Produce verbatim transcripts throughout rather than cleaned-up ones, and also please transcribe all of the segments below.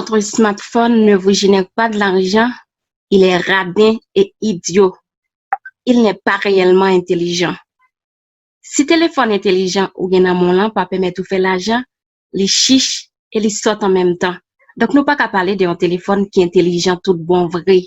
Votre smartphone ne vous génère pas de l'argent, il est radin et idiot. Il n'est pas réellement intelligent. Si telefòn entelijan ou gen nan men w lan pa pèmèt ou fè lajan, li chich e li sòt an menm tan. Donk, nou pa ka pale de yon telefòn ki entelijan tout bon vre.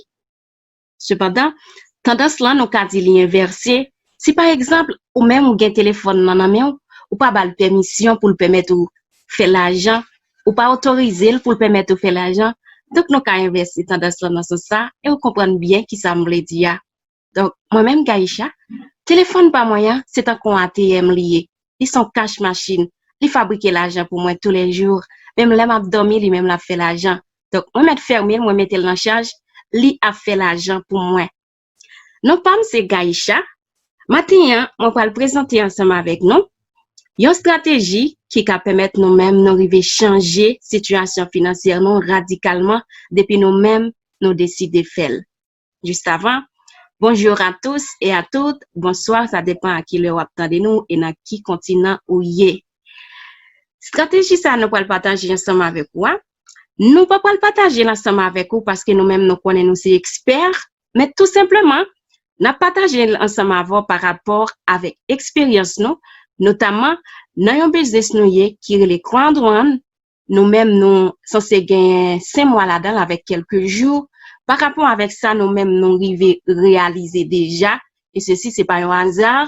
Sepandan, tandans lan, nou ka di li envèse. Si, pa egzanp, ou menm ou gen telefòn nan nan men w, ou pa ba l pèmisyon pou l pèmèt ou fè lajan, ou pa otorize l pou l pèmèt ou fè lajan, donk nou ka envèse tandans lan nan sans sa, e w konprann byen kisa m vle di a. Donk, mwen menm, Gaïcha, telefòn pa mwen an, se tankou yon A T M li ye. Li se yon cash machine. Li fabrike lajan pou mwen toulèjou. Menm lè m ap dòmi, li menm l ap fè lajan. Donk, mwen mèt fèmen l, mwen mete l nan chaj, li ap fè lajan pou mwen. Non pa m se Gaïcha. Maten an, mwen pral prezante ansanm avèk nou yon estrateji ki ka pèmèt nou menm nou rive chanje sitiyasyon finansyè nou radikalman depi nou menm nou deside fè l. Juste avant, bonjour à tous et à toutes, bonsoir, sa depan a ki lè w ap tande nou e nan ki kontinan ou ye. Estrateji sa a nou pral pataje ansanm avèk ou a, nou pa pral pataje l ansanm avèk ou paske nou menm nou konnen nou se ekspè, men tou senpleman, n ap pataje l ansanm avè w pa rapò avèk eksperyans nou, notaman nan yon biznis nou ye ki rele Crowd One, nou menm nou sanse genyen senk mwa ladan l avèk kèlke jou. Pa rapò avèk sa nou menm nou rive reyalize deja, e sesi se pa yon aza.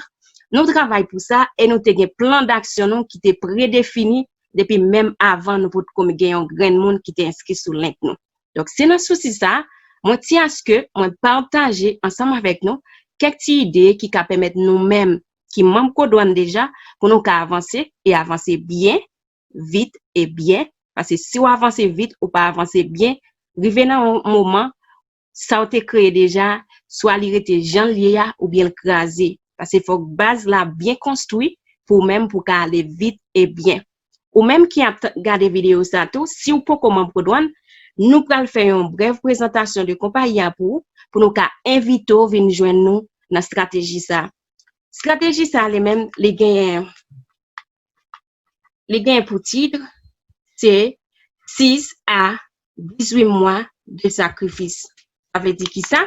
Nou travay pou sa e nou te gen plan daksyon nou ki te predefini depi menm avan nou potko gen yon grenn moun ki te enskri sou link nou. Donk, se nan sousi sa, mwen tyen aske mwen pataje ansanm avèk nou kèk ti ide ki ka pèmèt nou menm ki manm Code One deja pou nou ka avanse e avanse byen, vit e byen. Paske si w avanse vit, ou pa avanse byen, rive nan yon moman, sa w te kreye deja, swa li rete jan l ye a, oubyen l kraze. Paske fòk baz la byen konstwi pou w menm pou w ka ale vit e byen. Ou menm ki ap t-, gade videyo sa tou, si w poko manm Code One, nou pral fè yon brèv prezantasyon de konpayi a pou ou, pou nou ka envite w vin jwenn nou nan estrateji sa. Estrateji sa li menm, li genyen, li genyen pou tit, se sis a dizuit mwa de sakrifis. Sa vle di kisa?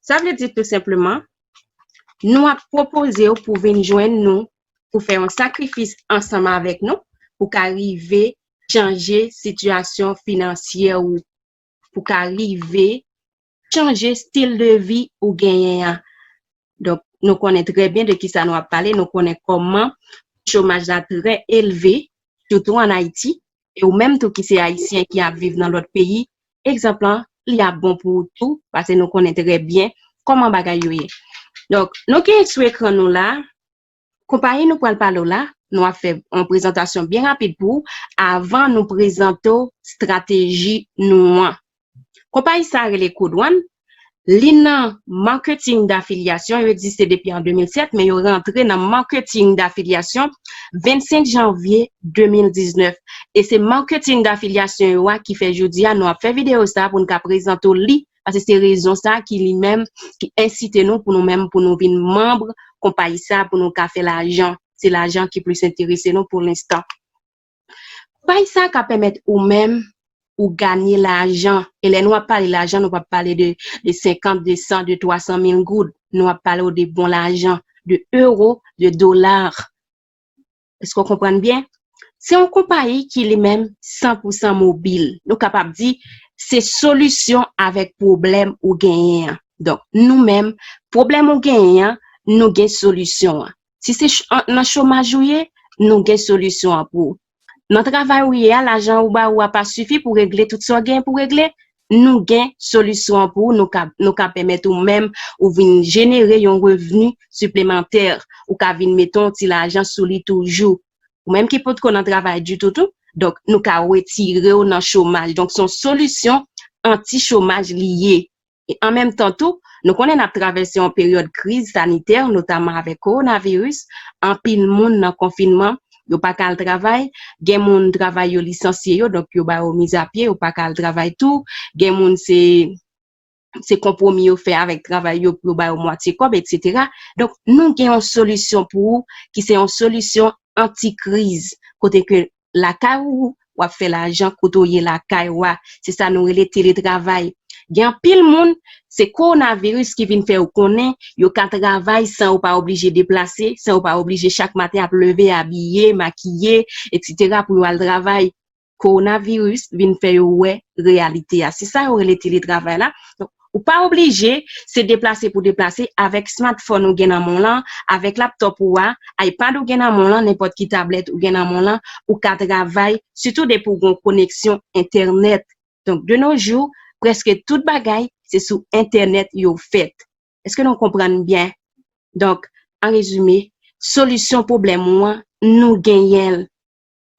Sa vle di tou senpleman, nou ap pwopoze w pou vin jwenn nou, pou fè yon sakrifis ansanm avèk nou, pou ka rive chanje sitiyasyon finansyè ou, pou ka rive chanje stil de vi ou genyen an. Donk, nou konnen trè byen de kisa nou ap pale, nou konnen kòman chomaj la trè elve, sitou ann Ayiti, e ou menm tou ki se Ayisyen ki ap viv nan lòt peyi, egzanp lan, li ap bon pou ou tou, paske nou konnen trè byen kòman bagay yo ye. Donk, nou gen sou ekran nou la, konpayi nou pral pale w la, nou ap fè yon prezantasyon byen rapid pou ou, avan nou prezante w estrateji nou an. Konpayi sa rele Code One, li nan marketing d'affiliation, yo egziste depi an de mil sèt, men yo rantre nan marketing d'affiliation vennsenk janvye de mil diznèf. E se marketing d'affiliation yo a ki fè jodi a nou ap fè videyo sa pou n ka prezante w li, paske se rezon sa ki li menm ki ensite nou pou nou menm pou nou vin manm konpayi sa pou nou ka fè lajan. Se lajan ki plis enterese nou pou lenstan. Konpayi sa ka pèmèt ou menm ou ganye lajan. E lè nou ap pale lajan, nou p ap pale de, de senkant, de san, de twa san mil goud. Nou ap pale w de bon lajan, de euro, de dola. Èske w konprann byen? Se yon konpayi ki li menm san pou san mobil. Nou kapab di se solisyon avèk pwoblèm ou genyen an. Donk, nou menm, pwoblèm ou genyen an, nou gen solisyon an. Si se ch-, an, nan chomaj ou ye, nou gen solisyon an pou ou. Nan travay ou ye a, lajan ou ba ou a pa sifi pou regle tout sa w gen pou regle, nou gen solisyon an pou ou, nou ka, nou ka pèmèt ou menm ou vin jenere yon revni siplemantè, ou ka vin mete yon ti lajan sou li toujou. Ou menm ki potko nan travay ditou tou, donk nou ka retire w nan chomaj. Donk se yon solisyon anti chomaj li ye. E an menm tan tou, nou konnen n ap travèse yon peryòd kriz sanitè, notaman avèk kowonaviris, anpil moun nan konfinman, yo pa ka al travay, gen moun travay yo lisansye yo, donk yo ba yo mizapye, yo pa ka al travay tou, gen moun se, se konpwomi yo fè avèk travay yo pou yo ba yo mwatye kòb, etsetera. Donk, nou gen yon solisyon pou ou ki se yon solisyon anti-kriz, kote ke lakay ou, w ap fè lajan kote w ye lakay ou a. Se sa nou rele teletravay. Gen anpil moun, se kowonaviris ki vin fè yo konnen yo ka travay san yo pa oblije deplase, san yo pa oblije chak maten ap leve, abiye, makiye, etsetera pou yo al travay. Kowonaviris vin fè yo wè reyalite a. Se sa yo rele teletravay la. Donk, ou pa oblije se deplase pou deplase, avèk smartphone ou gen nan men w lan, avèk laptop ou a, iPad ou gen nan men w lan, nenpòt ki tablèt ou gen nan men w lan, ou ka travay, sitou depi w gen yon koneksyon entènèt. Donk, de nos jours, prèske tout bagay, se sou entènèt yo fèt. Èske nou konprann byen? Donk, an rezime, solisyon pwoblèm ou an, nou genyen l.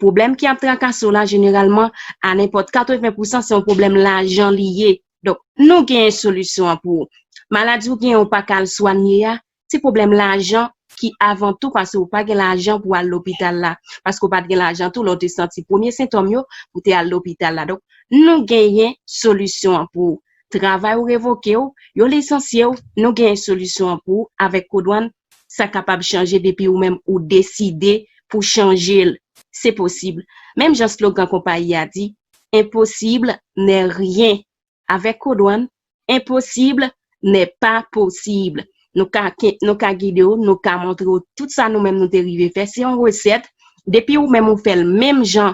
Pwoblèm ki ap trakase w la, jeneralman, a nenpòt katreven pousan, se yon pwoblèm lajan li ye. Donk, nou genyen solisyon an pou ou. Maladi ou genyen ou pa ka al swanye a, se pwoblèm lajan ki avan tou, paske ou pa gen lajan pou al lopital la. Paske ou pa t gen lajan tou, lè w te santi premye sentòm yo, pou te al lopital la. Donk, nou genyen solisyon an pou ou. Travay ou revoke w, yo lisansye w, nou genyen solisyon an pou ou. Avèk Kodwann, sa kapab chanje depi ou menm ou deside pou chanje l. Se posib. Menm jan slogan konpayi a di, impossible n'est rien. Avèk Kodwann, impossible n'est pas possible. Nou ka, nou ka gide w, nou ka montre w tout sa nou menm nou te rive fè. Se yon resèt. Depi ou menm ou fè l menm jan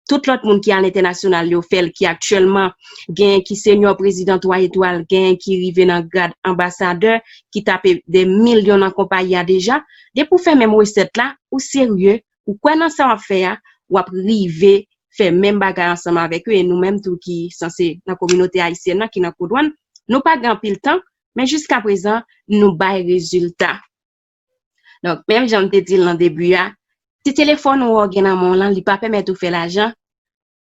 tout lòt moun ki alentènasyonal yo fè l, ki aktyèlman genyen ki senyò prezidan twa etwal, genyen ki rive nan grad anbasadè, ki tape de milyon nan konpayi a deja. Depi w fè menm resèt la, ou serye, ou kwè nan sa w ap fè a, w ap rive fè menm bagay ansanm avèk yo. E nou menm tou ki sanse nan kominote ayisyèn nan, ki nan Kodwann, nou pa gen anpil tan, men jiskaprezan, nou bay rezilta. Donk, menm jan m te di l nan debi a, ti telefòn ou a w gen nan men w lan, li pa pèmèt ou fè lajan,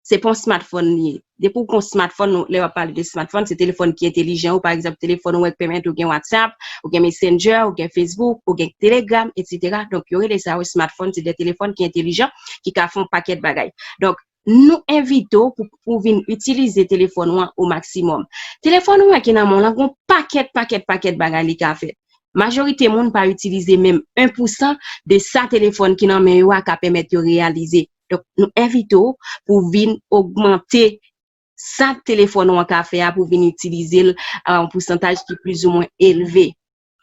se pa yon smartphone li ye. Depi w gen yon smartphone, nou, lè w ap pale de smartphone, se telefòn ki entelijan yo, pa egzanp, telefòn ou a k pèmèt ou gen WhatsApp, ou gen Messenger, ou gen Facebook, ou gen Telegram, etsetera. Donk, yo rele sa yo smartphone, se de telefòn ki entelijan, ki ka fè yon pakèt bagay. Donk, nou envite w pou, pou vin itilize telefòn ou an o maksimòm. Telefòn ou an ki nan men w lan, gen yon pakèt, pakèt, pakèt bagay li ka fè. Majorite moun pa itilize menm en pousan de sa telefòn ki nan men yo a ka pèmèt yo reyalize. Donk, nou envite w pou vin ogmante sa telefòn ou an ka fè a, pou vin itilize l a yon pousantaj ki plizoumwen elve.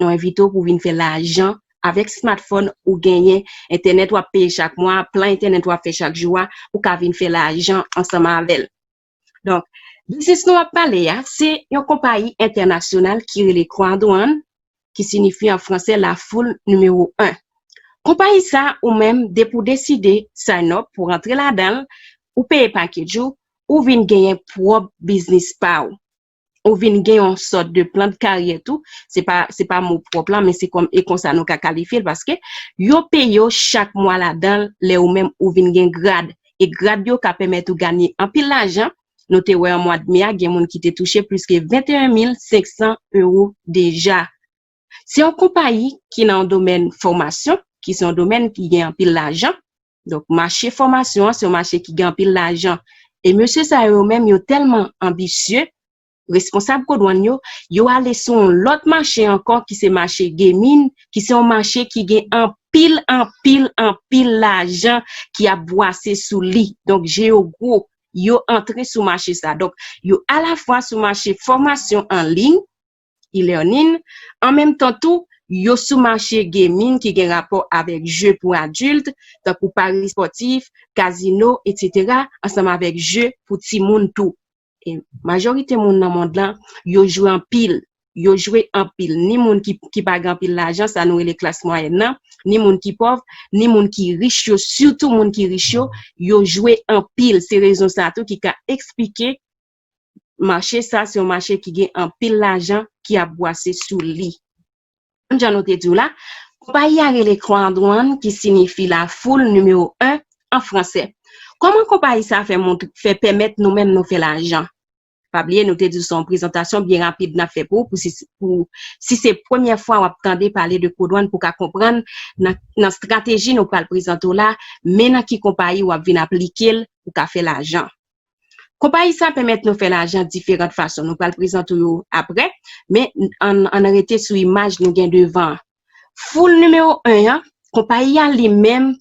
Nou envite w pou vin fè lajan avèk smartphone ou genyen, entènèt w ap peye chak mwa, plan entènèt w ap fè chak jou a, ou ka vin fè lajan ansanm avè l. Donk, biznis nou ap pale a, se yon konpayi entènasyonal ki rele Quadwan, ki sinifi an franse la foule nimewo en. Konpayi sa, ou menm, depi w deside sign up pou rantre ladan l, ou peye package ou, ou vin genyen pwòp biznis pa w. Ou vin gen yon sòt de plan de karyè tou. Se pa, se pa mo pwòp lan, men se kòm, e konsa nou ka kalifye l, paske yo peye w chak mwa ladan l, lè ou menm ou vin gen grad. E grad yo ka pèmèt ou ganye anpil lajan. Nou te wè an mwa de me a, gen moun ki te touche plis ke venteyen mil senk san ewo deja. Se yon konpayi ki nan yon domèn fòmasyon, ki se yon domèn ki gen anpil lajan. Donk, mache fòmasyon an, se yon mache ki gen anpil lajan. E mesye sa yo menm, yo tèlman anbisye, responsab Kodwann yo, yo ale sou yon lòt mache ankò, ki se mache gaming, ki se yon mache ki gen anpil, anpil, anpil lajan ki ap bwase sou li. Donk, je yo gwo, yo antre sou mache sa. Donk, yo alafwa sou mache fòmasyon an liy, e-learning, an menm tan tou, yo sou mache gaming ki gen rapò avèk je pou adilt, tankou pari spòtif, kazino, etsetera, ansanm avèk je pou timoun tou. E majorite moun nan mond lan, yo jwe anpil. Yo jwe anpil. Ni moun ki, ki pa gen anpil lajan, sa nou rele klas mwayèn nan, ni moun ki pòv, ni moun ki rich yo, sitou moun ki rich yo, yo jwe anpil. Se rezon sa tou ki ka eksplike mache sa, se yon mache ki gen anpil lajan ki ap bwase sou li. Menm jan nou te di w la, konpayi a rele Quadwan, ki sinifi la foule nimewo en an franse. Kòman konpayi sa fè mont-, fè pèmèt nou menm nou fè lajan? Pa bliye, nou te di w se yon prezantasyon byen rapid n ap fè pou ou, pou si, pou, si se premyè fwa w ap tande pale de Kodwann, pou w ka konprann nan, nan estrateji nou pral prezante w la, men nan ki konpayi w ap vin aplike l pou w ka fè lajan. Konpayi sa pèmèt nou fè lajan diferan fason. Nou pral prezante w yo aprè, men ann, ann rete sou imaj nou gen devan an. Foule nimewo en an, konpayi a li menm,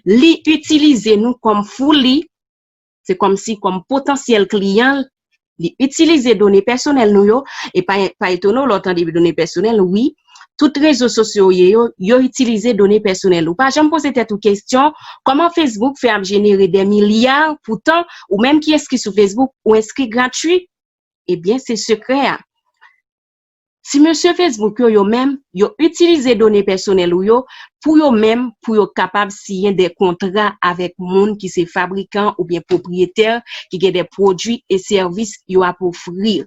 li itilize nou kòm foule li, Se kòmsi kòm potansyèl kliyan, li itilize done pèsonèl nou yo, e pa, pa etone w lè w tande done pèsonèl, wi, tout rezo sosyo yo ye yo, yo itilize done pèsonèl. Ou pa janm poze tèt ou kesyon, kòman Facebook fè ap jenere dè milya, poutan, ou menm ki enskri sou Facebook, ou enskri gratwi? Ebyen, se sekrè a. Ti mesye Facebook yo, yo menm, yo itilize done pèsonèl ou yo pou yo menm, pou yo kapab siyen de kontra avèk moun ki se fabrikan oubyen pwopriyetè ki gen de pwodui e sèvis yo ap ofri.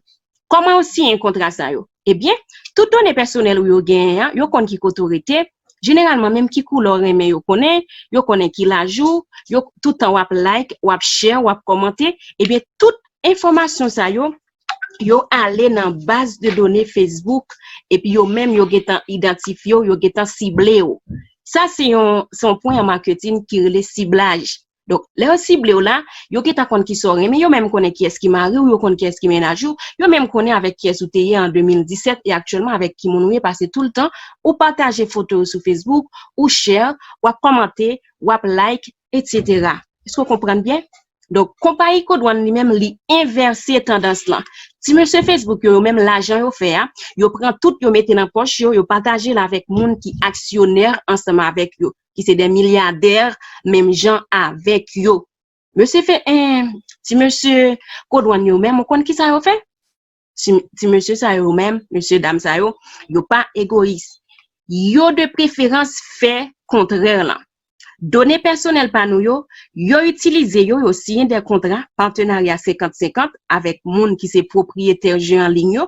Kòman yo siyen kontra sa yo? Ebyen, tout done pèsonèl ou yo genyen an, yo konn ki kote w rete. Jeneralman, menm ki koulè w renmen, yo konnen, yo konnen ki laj ou, yo, tout tan w ap like, w ap share, w ap kòmante. Ebyen, tout enfòmasyon sa yo, yo ale nan baz de done Facebook, epi yo menm, yo gentan idantifye w, yo gentan sible w. Sa se yon, se yon pwen an maketin ki rele siblaj. Donk, lè yo sible w la, yo gentan konn kisa w renmen, yo menm konnen kiyès ki mari w, yo konn kiyès ki mennaj ou, yo menm konnen avèk kiyès ou te ye an de mil disèt e aktyèlman avèk ki moun ou ye, paske toultan, ou pataje foto yo sou Facebook, ou share, w ap kòmante, w ap like, etsetera. Èske w konprann byen? Donk, konpayi Kodwann li menm, li envèse tandans lan. Ti mesye Facebook yo, yo menm, lajan yo fè a, yo pran tout, yo mete nan pòch yo, yo pataje l avèk moun ki aksyonè ansanm avèk yo, ki se de milyadè, menm jan avèk yo. Mesye fè, en, ti mesye Kodwann yo menm, ou konn kisa yo fè? Ti, ti mesye sa yo menm, mesye dam sa yo, yo pa egoyis. Yo de preferans fè kontrè lan. Done pèsonèl pa nou yo, yo itilize yo, yo siyen de kontra patenarya senkant senkant avèk moun ki se pwopriyetè je an liy yo.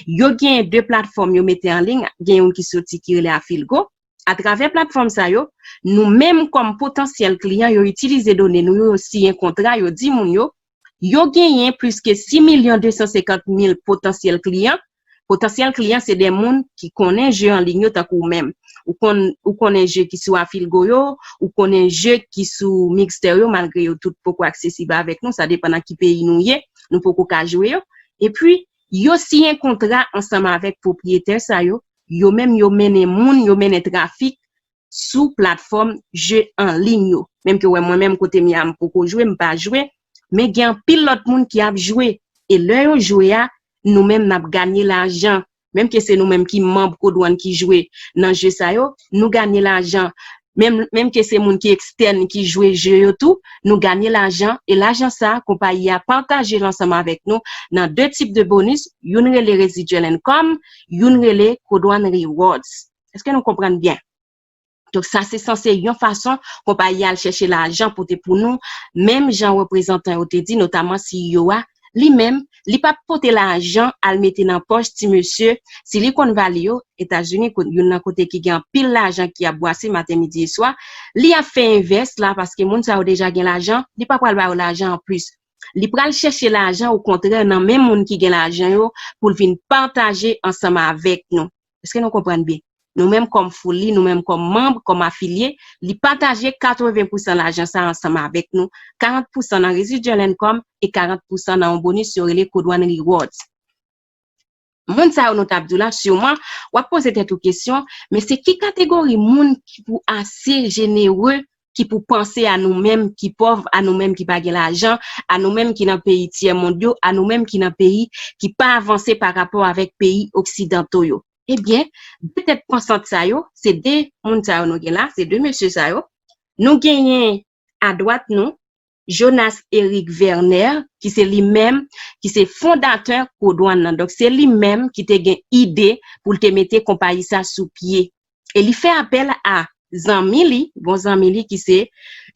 Yo genyen de platfòm yo mete an liy, gen youn ki soti ki rele Afilgo. Atravè platfòm sa yo, nou menm kòm potansyèl kliyan, yo itilize done nou yo, yo siyen kontra, yo di moun yo, yo genyen plis ke sis milyon de san senkant mil potansyèl kliyan. Potansyèl kliyan, se de moun ki konnen je an liy yo tankou w menm. Ou konn, ou konnen je ki sou Afilgo yo, ou konnen je ki sou Mixer yo, malgre yo tout poko aksesib avèk nou, sa depann nan ki peyi nou ye, nou poko ka jwe yo. Epi, yo siyen kontra ansanm avèk pwopriyetè sa yo, yo menm yo mennen moun, yo mennen trafik sou platfòm je an liy yo. Menm ke w wè mwen menm kote m ye a, m poko jwe, m pa jwe, men gen anpil lòt moun ki ap jwe. E lè yo jwe a, nou menm n ap ganye lajan. Menm ke se nou menm ki manm Kodwann ki jwe nan je sa yo, nou ganye lajan. Menm, menm ke se moun ki ekstèn ki jwe je yo tou, nou ganye lajan. E lajan sa, konpayi a pataje l ansanm avèk nou nan de tip de bonus. Youn rele Residual Income, youn rele Kodwann Rewards. Èske nou konprann byen? Donk, sa se sanse yon fason konpayi a al chèche lajan pote pou nou, menm jan reprezantan yo te di, notaman C E O a, li menm, li p ap pote lajan al mete nan pòch ti mesye Silicon Valley yo, Etazini, kot, youn nan kote ki gen anpil lajan ki ap bwase maten, midi e swa. Li ap fè envès la, paske moun sa yo deja gen lajan, li pa pral ba yo lajan anplis. Li pral chèche lajan, okontrè, nan men moun ki gen lajan yo, pou l vin pataje ansanm avèk nou. Èske nou konprann byen? Nou menm kòm Fully, nou menm kòm manm, kòm afilye, li pataje katreven pousan lajan sa ansanm avèk nou, karant pousan nan residual income e karant pousan nan yon bonis yo rele Kodwann Rewards. Moun sa yo nou t ap di w la, siman, w ap poze tèt ou kesyon, men se ki kategori moun ki pou ase jenere, ki pou panse a nou menm ki pòv, a nou menm ki pa gen lajan, a nou menm ki nan peyi tyè mond yo, a nou menm ki nan peyi ki pa avanse pa rapò avèk peyi oksidanto yo? Ebyen, de tèt pansant sa yo, se de moun sa yo nou gen la, se de mesye sa yo. Nou genyen adwat nou, Jonas Eric Verner, ki se li menm, ki se fondatè Kodwann nan. Donk, se li menm ki te gen ide pou l te mete konpayi sa sou pye. E li fè apèl a zanmi li, bon zanmi li ki se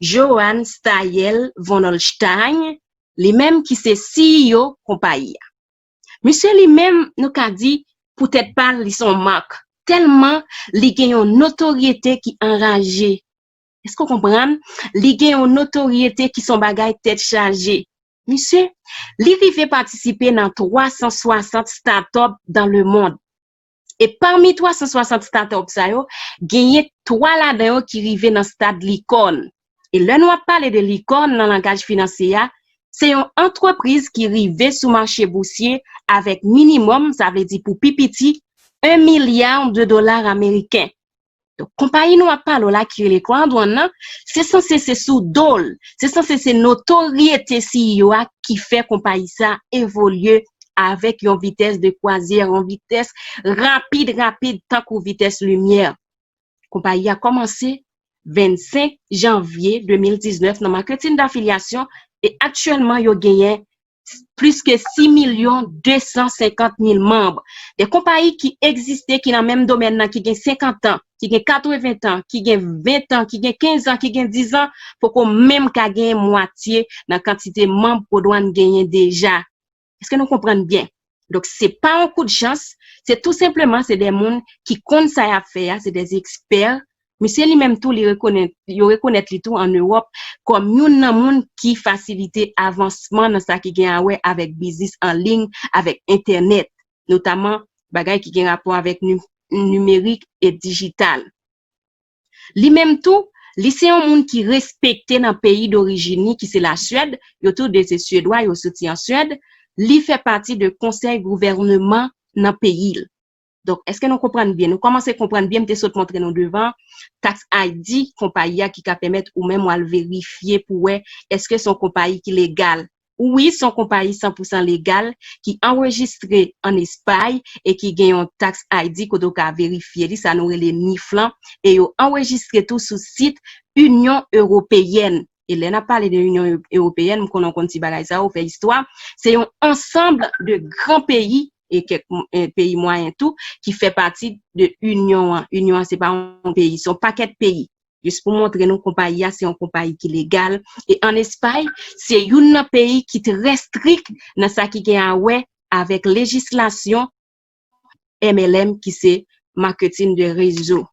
Johann Stayel von Holstein, li menm ki se C E O konpayi a. Misye li menm, nou ka di, poutèt pa l, li se yon mak. Tèlman li gen yon notoryete ki anraje. Èske w konprann? Li gen yon notoryete ki se yon bagay tèt chaje. Misye, li rive patisipe nan twa san swasant start-up dans le monde. E pami twa san swasant start-up sa yo, genyen twa ladan yo ki rive nan stad likòn. E lè nou ap pale de likòn nan langaj finansye a, se yon antrepriz ki rive sou mache bousye avèk minimòm, sa vle di pou pi piti, un milliard de dollars américains. Donk, konpayi nou ap pale w la ki rele Crown One nan, se sanse se sou do l, se sanse se notoryete C E O a ki fè konpayi sa evolye avèk yon vitès de kwazyè, yon vitès rapid, rapid, tankou vitès limyè. Konpayi a kòmanse vennsenk janvye de mil diznèf nan maketin dafilyasyon e aktyèlman yo genyen plis ke sis milyon de san senkant mil manm. De konpayi ki egziste, ki nan menm domèn nan, ki gen senkant an, ki gen katreven an, ki gen ven an, ki gen kenz an, ki gen diz an, poko menm ka genyen mwatye nan kantite manm Kodwàn genyen deja. Èske nou konprann byen? Donk, se pa yon kout chans, se tou senpleman, se de moun ki konn sa y ap fè a, se de ekspè. Misye li menm tou, li rekonèt, yo rekonèt li tou an Ewòp kòm youn nan moun ki fasilite avansman nan sa ki gen a wè avèk biznis an liy, avèk entènèt, notaman bagay ki gen rapò avèk ni-, nimerik e dijital. Li menm tou, li se yon moun ki respekte nan peyi dorijin li, ki se Laswèd, yo tou de se Syedwa, yo soti an Swèd, li fè pati de konsèy gouvèneman nan peyi l. Donk, èske nou konprann byen? Nou kòmanse konprann byen, m te sot montre nou devan, tax I D konpayi a ki ka pèmèt ou menm w al verifye pou wè èske se yon konpayi ki legal. Wi, se yon konpayi san pou san legal ki anrejistre ann Espay e ki gen yon tax I D kote w ka verifye li, sa nou rele nif lan, e yo anrejistre tou sou sit Inyon Ewopeyèn. E lè n ap pale de Inyon Ewopeyèn, m konnen w konn ti bagay sa yo, fè istwa, se yon ansanm de gran peyi e kèk, e, peyi mwayen tou ki fè pati de Inyon an. Inyon an, se pa yon peyi, se yon pakèt peyi. Jis pou montre nou, konpayi a se yon konpayi ki legal. E ann Espay, se youn nan peyi ki trè strik nan sa ki gen a wè avèk lejislasyon M L M, ki se marketing de réseau.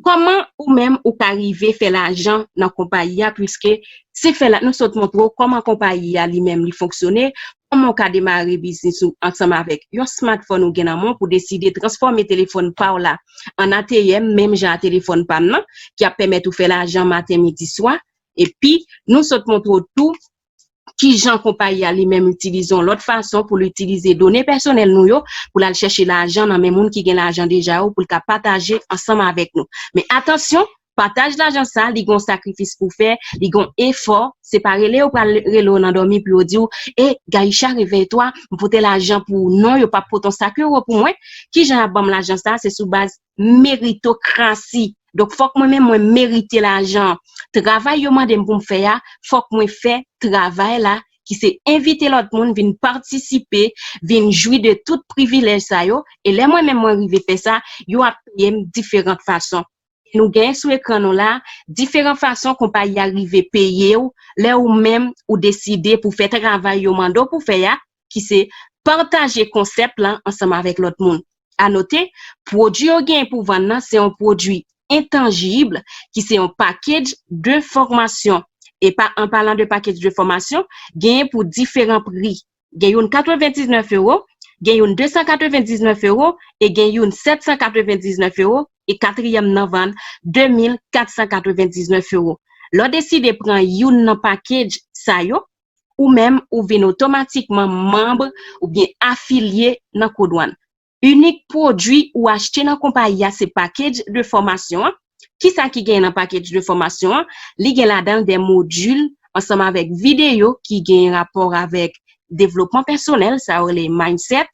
Kòman ou menm ou ka rive fè lajan nan konpayi a, piske se fè la, nou sot montre w kòman konpayi a li menm li fonksyone, kòman w ka demare biznis ou ansanm avèk yon smartphone ou gen nan men w pou deside transfòme telefòn pa w la an A T M, menm jan a telefòn pa m nan, ki ap pèmèt ou fè lajan maten, midi, swa. Epi, nou sot montre w tou kijan konpayi a li menm itilize yon lòt fason pou l itilize done pèsonèl nou yo, pou l al chèche lajan nan men moun ki gen lajan deja yo, pou l ka pataje ansanm avèk nou. Men atansyon, pataj lajan sa, li gen yon sakrifis pou fè, li gen yon efò, se pa rele yo pral rele w nan dòmi pou yo di w, e, Gaïcha, réveille-toi, m pote lajan pou ou. Non, yo p ap pote yon sak ewo pou mwen. Kijan y ap ban m lajan sa? Se sou baz meritokrasi. Donk, fòk mwen menm, mwen merite lajan an. Travay yo mande m pou m fè a, fòk mwen fè travay la, ki se envite lòt moun vin patisipe, vin jwi de tout privilèj sa yo. E lè mwen menm, mwen rive fè sa, yo ap peye m diferan fason. Nou genyen sou ekran nou la, diferan fason konpayi a rive peye w, lè ou menm ou deside pou fè travay yo mande w pou fè a, ki se pataje konsèp lan ansanm avèk lòt moun. A note, pwodui yo genyen pou vann nan, se yon pwodui entanjib, ki se yon package de fòmasyon. E pa, an palan de package de fòmasyon, genyen pou diferan pri. Gen youn katrevendiznèf ewo, gen youn de san katrevendiznèf ewo, e gen youn sèt san katrevendiznèf ewo, e katriyèm nan vann de mil kat san katrevendiznèf ewo. Lè w deside pran youn nan package sa yo, ou menm ou vin otomatikman manm oubyen afilye nan Kodwàn. Inik pwodui ou achte nan konpayi a se package de fòmasyon an. Kisa ki gen nan package de fòmasyon an? Li gen ladan l de modil ansanm avèk videyo ki gen rapò avèk devlopman pèsonèl, sa yo rele mindset,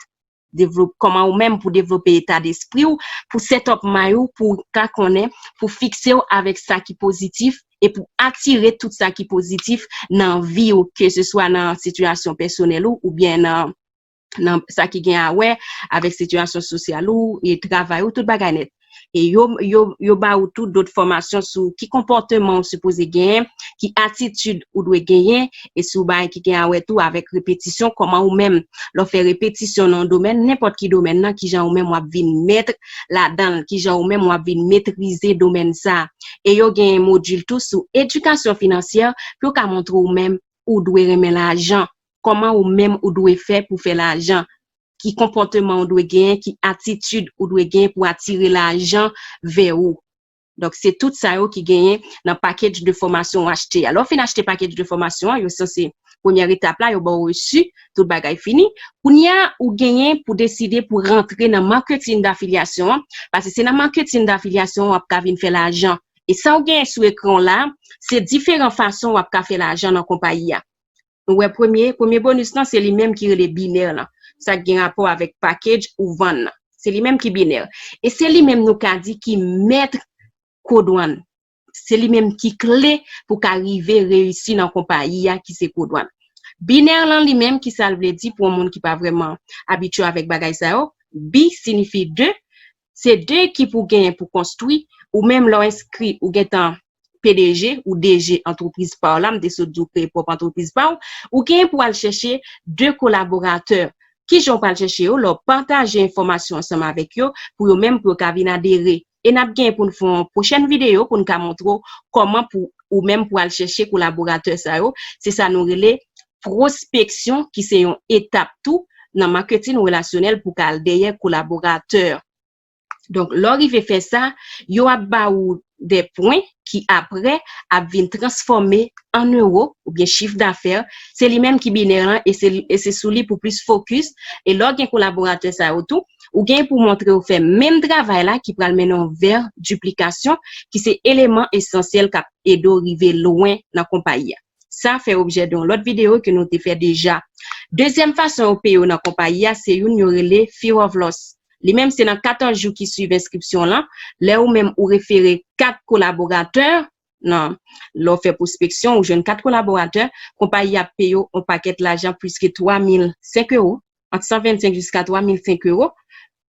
devlop, kòman ou menm pou devlope eta despri w, pou set up mind ou, pou w ka konnen, pou fikse w avèk sa ki pozitif e pou atire tout sa ki pozitif nan vi w, ke se swa nan sitiyasyon pèsonèl ou oubyen nan, nan sa ki gen a wè avèk sitiyasyon sosyal ou e travay ou, tout bagay nèt. E yo, yo, yo ba ou tou dòt fòmasyon sou ki konpòteman ou sipoze genyen, ki atitid ou dwe genyen, e sou bagay ki gen a wè tou avèk repetisyon, kòman ou menm, lè w fè repetisyon nan yon domèn, nenpòt ki domèn nan, kijan ou menm w ap vin mèt ladan l, kijan ou menm w ap vin metrize domèn sa. E yo gen modil tou sou edikasyon finansyè, pou yo ka montre w menm ou dwe renmen lajan, kòman ou menm ou dwe fè pou fè lajan, ki konpòteman ou dwe genyen, ki atitid ou dwe genyen pou atire lajan vè ou. Donk, se tout sa yo ki genyen nan package de fòmasyon ou achte a. Lè w fin achte package de fòmasyon an, yo sanse, premyè etap la, yo ba w resi, tout bagay fini. Kounye a, ou genyen pou deside pou rantre nan marketing d'affiliation an, paske se nan marketing d'affiliation an w ap ka vin fè lajan. E sa w genyen sou ekran w la, se diferan fason w ap ka fè lajan nan konpayi a. Nou wè premye, premye bonus lan, se li menm ki rele binè lan. Sa ki gen rapò avèk package ou vann nan. Se li menm ki binè. E se li menm nou ka di ki mèt kodwann. Se li menm ki kle pou ka rive reyisi nan konpayi a ki se kodwann. Binè lan li menm, ki sa l vle di pou yon moun ki pa vrèman abitye avèk bagay sa yo? Bi siyifi de, se de ekip ou genyen pou konstwi, ou menm lè w enskri, ou gentan P D G ou D G antrepriz pa w la, m te sot di w kreye pwòp antrepriz pa w, ou genyen pou al chèche de kolaboratè. Kijan w pral chèche yo? Lè w pataje enfòmasyon ansanm avèk yo, pou yo menm, pou yo ka vin adere. E n ap genyen pou n fè yon pwochèn videyo pou n ka montre w kòman pou ou menm pou al chèche kolaboratè sa yo. Se sa nou rele pwospeksyon, ki se yon etap tou nan maketin relasyonèl pou ka al dèyè kolaboratè. Donk, lè w rive fè sa, yo ap ba ou de pwen ki apre ap vin transfòme an ewo oubyen chif dafè. Se li menm ki binè lan e se, e se sou li pou plis fokis. E lè w gen kolaboratè sa yo tou, ou gen pou montre yo fè menm travay la ki pral mennen w vè diplikasyon, ki se eleman esansyèl k ap ede w rive lwen nan konpayi a. Sa fè objè de yon lòt videyo ke nou te fè deja. Dezyèm fason yo peye w nan konpayi a, se youn yo rele Fear of Loss. Li menm se nan katòz jou ki swiv enskripsyon lan, lè ou menm ou refere kat kolaboratè, nan, lè w fè pwospeksyon, ou jwenn kat kolaboratè, konpayi a ap peye w yon pakèt lajan plis ke twa mil senk ewo, ant san vennsenk jiska twa mil senk ewo.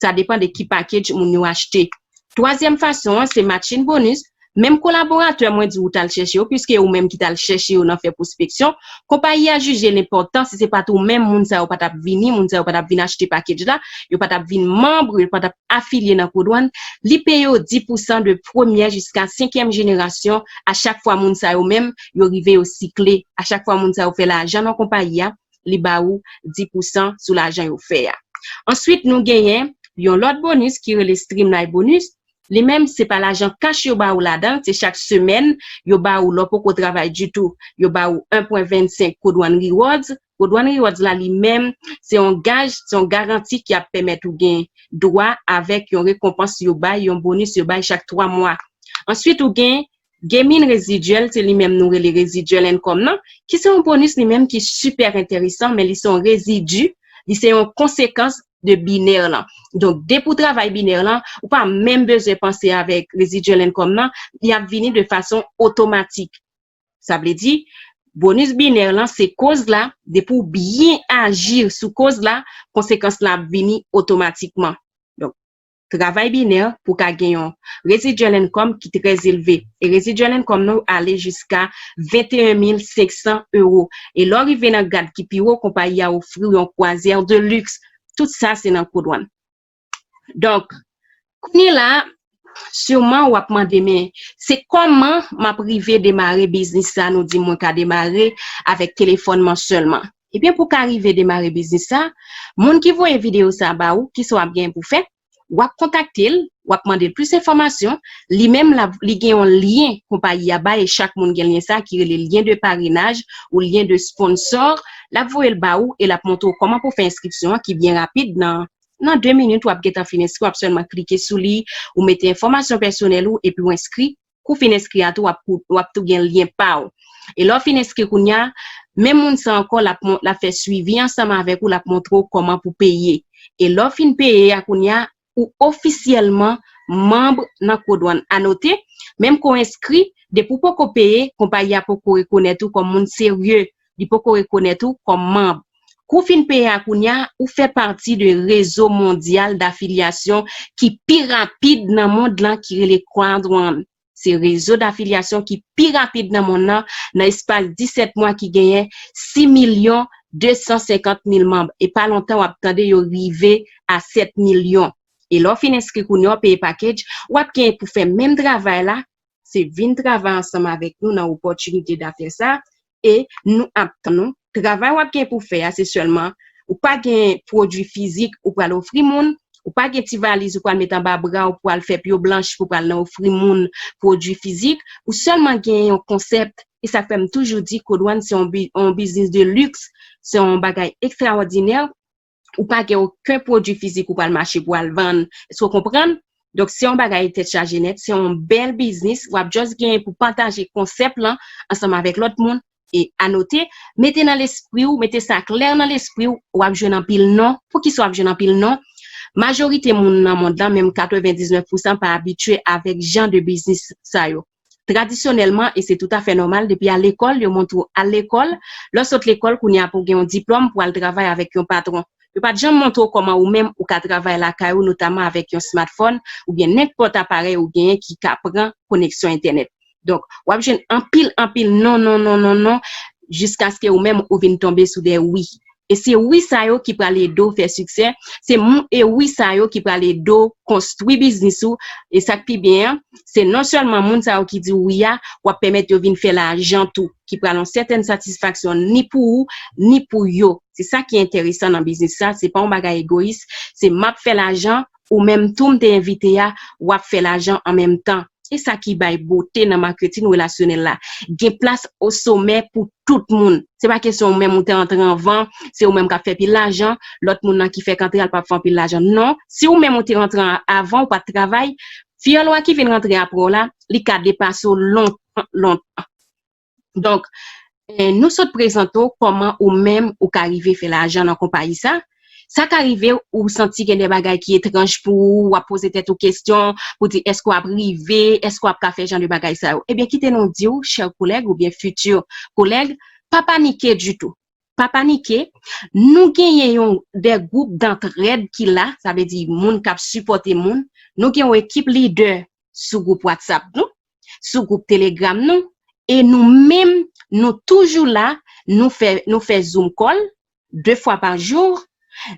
Sa depann de ki package moun yo achte. Twazyèm fason an, se matching bonus. Menm kolaboratè mwen di w t al chèche yo, piske ou menm ki t al chèche yo nan fè pwospeksyon, konpayi a jije l enpòtan, si se pa t ou menm, moun sa yo pa t ap vini, moun sa yo pa t ap vin achte package la, yo pa t ap vin manm, yo pa t ap afilye nan Kodwann, li peye yo dis pousan de premyè jiska senkyèm jenerasyon a chak fwa moun sa yo menm, yo rive yo sikle, a chak fwa moun sa yo fè lajan nan konpayi a, li ba ou dis pousan sou lajan yo fè a. Answit, nou genyen yon lòt bonus ki rele Streamline Bonus. Li menm, se pa lajan kach yo ba ou ladan, se chak semèn, yo ba ou lè w poko travay ditou, yo ba ou en pwen vennsenk Kodwann Rewards. Kodwann Rewards la, li menm, se yon gaj, se yon garanti ki ap pèmèt ou gen dwa avèk yon rekonpans yo bay, yon bonus yo bay chak twa mwa. Answit, ou gen Gaming Residual, se li menm nou rele Residual Income nan, ki se yon bonus li menm ki sipè enteresan, men li se yon rezidi, li se yon konsekans de binè lan. Donk, depi w travay binè lan, ou pa menm bezwen panse avèk Residual Income nan, li ap vini de fason otomatik. Sa vle di, bonus binè lan se koz la, depi w byen aji sou koz la, konsekans la ap vini otomatikman. Donk, travay binè pou ka gen yon residual income ki trè elve. E residual income nou ale jiska venteyen mil senksan ewo. E lè w rive nan grad ki pi wo, konpayi a ofri w yon kwazyè de luxe. Tout sa se nan Kodwann. Donk, kounye la, siman w ap mande, men se kòman m ap rive demare biznis sa, nou di mwen ka demare avèk telefòn mwen sèlman. Ebyen, pou w ka rive demare biznis sa, moun ki voye videyo sa ba ou, kisa w ap gen pou fè? W ap kontakte l, w ap mande l plis enfòmasyon, li menm l ap, li gen yon lyen konpayi a bay, e chak moun gen lyen sa ki rele lyen de parenaj ou lyen de sponsò, l ap voye l ba ou e l ap montre w kòman pou w fè enskripsyon an ki byen rapid nan, nan de minit w ap gentan fin enskri, w ap sèlman klike sou li, ou mete enfòmasyon pèsonèl ou epi w enskri, kou w fin enskri a tou, w ap, w ap tou gen lyen pa w. E lè w fin enskri kounye a, menm moun sa ankò, l ap, l ap fè swivi ansanm avèk ou, l ap montre w kòman pou peye. E lè w fin peye a kounye a, ou ofisyèlman manm nan Kodwann. A note, menm kou w enskri, depi w poko peye, konpayi a poko rekonèt ou kòm moun serye, li poko rekonèt ou kòm manm. Kou w fin peye a kounye a, ou fè pati de rezo mondyal dafilyasyon ki pi rapid nan mond lan ki rele Kodwann. Se rezo dafilyasyon ki pi rapid nan mond lan, nan espas disèt mwa ki genyen sis milyon de san senkant mil manm. E pa lontan w ap tande yo rive a sèt milyon. E lè w fin enskri kounye a, w peye package, w ap gen pou fè menm travay la, se vin travay ansanm avèk nou nan opòtinite dafè sa, e nou ap tann ou. Travay w ap gen pou fè a, se sèlman, ou pa gen pwodui fizik ou pral ofri moun, Ou pa gen ti valiz ou pral met anba bra w pou al fè pye blanch pou pral nan ofri moun pwodui fizik. Ou sèlman gen yon konsèp. E sa k fè m toujou di Code One se yon bi- yon biznis de liks, se yon bagay ekstraòdinè. Ou pa gen okenn pwodui fizik ou pral mache pou al vann. Èske w konprann? Donk, se yon bagay tèt chaje nèt, se yon bèl biznis. W ap just genyen pou pataje konsèp lan ansanm avèk lòt moun. E anote, mete nan lespri w, mete sa klè nan lespri w, w ap jwenn anpil non. Poukisa w ap jwenn anpil non? Majorite moun nan mond lan, menm katrevendiznèf pousan, pa abitye avèk jan de biznis sa yo. Tradisyonèlman, e se toutafè nòmal, depi a lekòl, yo montre w al lekòl. Lè w sot lekòl, kounye a pou w gen yon diplòm pou al travay avèk yon patwon. Yo pa t janm montre w kòman ou menm ou ka travay lakay ou, notaman avèk yon smartphone oubyen nenpòt aparèy ou genyen ki ka pran koneksyon entènèt. Donk, w ap jwenn anpil, anpil non, non, non, non, non, jiskaske ou menm ou vin tonbe sou de wi. E se wi sa yo ki pral ede w fè siksè. Se mou e wi sa yo ki pral ede w konstwi biznis ou. E sa k pi byen an, se non sèlman moun sa yo ki di w wi a, w ap pèmèt yo vin fè lajan tou, ki pral yon sètèn satisfaksyon ni pou ou, ni pou yo. Se sa ki enteresan nan biznis sa, se pa yon bagay egoyis, se m ap fè lajan, ou menm tou m te envite a, w ap fè lajan an menm tan. E sa ki bay bote nan maketin relasyonèl la. Gen plas o somè pou tout moun. Se pa kesyon ou menm ou te antre anvan, se ou menm k ap fè pil lajan, lòt moun nan ki fèk antre a l p ap fè anpil lajan. Non, si ou menm ou te antre avan, ou pa t travay, fyèl ou a ki vin rantre apre w la, li ka depase w lontan, lontan. Donk, eh, nou sot prezante w kòman ou menm ou ka rive fè lajan nan konpayi sa. Sa ka rive ou santi gen de bagay ki etranj pou ou, w ap poze tèt ou kesyon pou di èske w ap rive, èske w ap ka fè jan de bagay sa yo. Ebyen, kite nou di w, chè kolèg oubyen fiti kolèg, pa panike ditou. Pa panike, nou genyen yon de gwoup dantrèd ki la, sa vle di moun k ap sipòte moun. Nou gen yon ekip lidè sou gwoup WhatsApp nou, sou gwoup Telegram nou, e nou menm, nou toujou la, nou fè, nou fè Zoom call de fwa pa jou.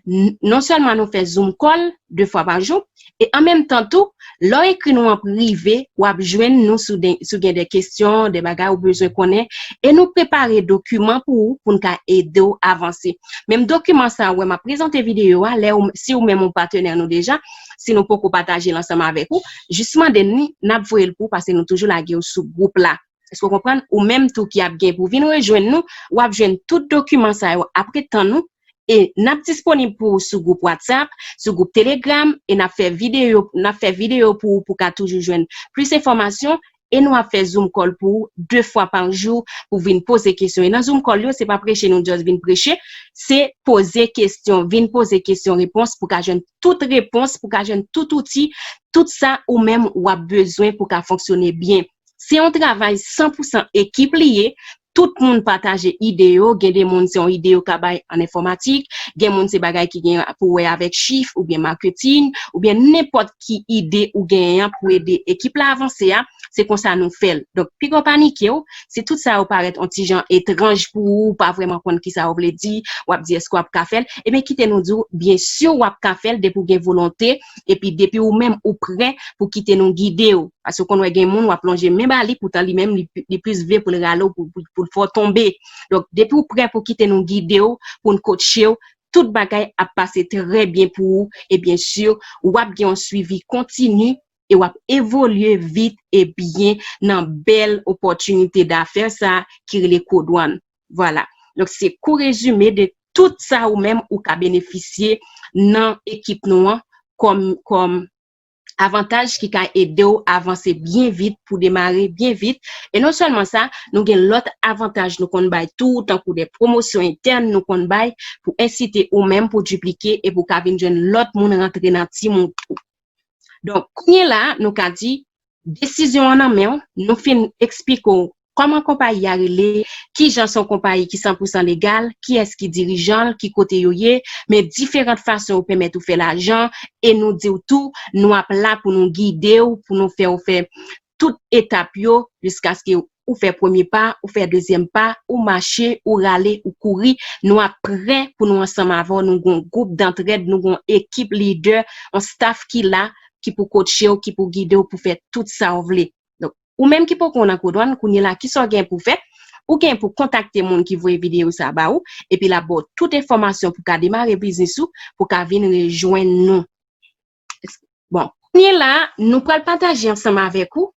N- Non sèlman nou fè Zoom call de fwa pa jou, e an menm tan tou, lè w ekri nou an prive, w ap jwenn nou sou de, sou gen de kesyon, de bagay ou bezwen konnen, e nou prepare dokiman pou ou, pou n ka ede w avanse. Menm dokiman sa a, w wè m ap prezante videyo a, lè ou, si ou menm ou patnè nou deja, si nou poko pataje l ansanm avèk ou, jis mande n li, n ap voye l pou ou, paske nou toujou lage w sou gwoup la. Èske w konprann? Ou menm tou ki ap gen pou vin rejwenn nou, w ap jwenn tout dokiman sa yo apre tan nou, e n ap disponib pou ou sou gwoup WhatsApp, sou gwoup Telegram, e n ap fè videyo, n ap fè videyo pou ou pou ka toujou jwenn plis enfòmasyon, e nou ap fè Zoom call pou ou de fwa pa jou pou vin poze kesyon. E nan Zoom call yo, se pa preche nou just vin preche, se poze kesyon, vin poze kesyon repons pou ka jwenn tout repons, pou ka jwenn tout outi, tout sa ou menm w ap bezwen pou ka fonksyone byen. Se yon travay san pou san ekip li ye. Tout moun pataje ide yo. Gen de moun se yon ide yo ka bay an enfòmatik. Gen moun se bagay ki gen pou wè avèk chif oubyen maketin, oubyen nenpòt ki ide ou genyen an pou ede ekip la avanse a. Se konsa nou fè l. Donk, piga w panike w. Si tout sa yo parèt yon ti jan etranj pou ou, ou pa vrèman konn kisa yo vle di, w ap di èske w ap ka fè l, ebyen kite nou di w, byen si w ap ka fè l depi w gen volonte, epi depi ou menm ou prè pou kite nou gide w. Paske w konn wè gen moun w ap lonje men ba li, poutan li menm li, li plis vle pou l rale w, pou, pou, pou l fè w tonbe. Donk, depi w prè pou kite nou gide w, pou n kotche w, tout bagay ap pase trè byen pou ou, e byen si, w ap gen yon swivi kontini, e w ap evolye vit e byen nan bèl opòtinite dafè sa ki rele Code One. Vwala. Donk, se kou rezime de tout sa ou menm ou ka benefisye nan ekip nou an kòm, kòm avantaj ki ka ede w avanse byen vit pou demare byen vit. E non sèlman sa, nou gen lòt avantaj nou konn bay tou, tankou de pwomosyon entèn nou konn bay pou ensite ou menm pou diplike e pou ka vin jwenn lòt moun rantre nan team ou tou. Donk, kounye la, nou ka di, desizyon an nan men w, nou fin eksplike w kòman konpayi a rele, kijan se yon konpayi ki san pou san legal, kiyès ki dirijan l, ki kote yo ye, men diferan fason yo pèmèt ou fè lajan, e nou di w tou, nou ap la pou nou gide w, pou nou fè w fè tout etap yo, jiskaske ou fè premye pa, ou fè dezyèm pa, ou mache, ou rale, ou kouri, nou ap prè pou nou ansanm avè w, nou gon gwoup dantrèd, nou gon ekip lidè, yon staff ki la, ki pou kotche w, ki pou gide w, pou fè tout sa w vle. Donk, ou menm ki poko nan Code One, kounye la, kisa w gen pou fè? Ou gen pou kontakte moun ki voye videyo sa ba ou, epi l ap ba w tout enfòmasyon pou ka demare biznis ou, pou ka vin rejwenn nou. Bon, kounye la, nou pral pataje ansanm avèk ou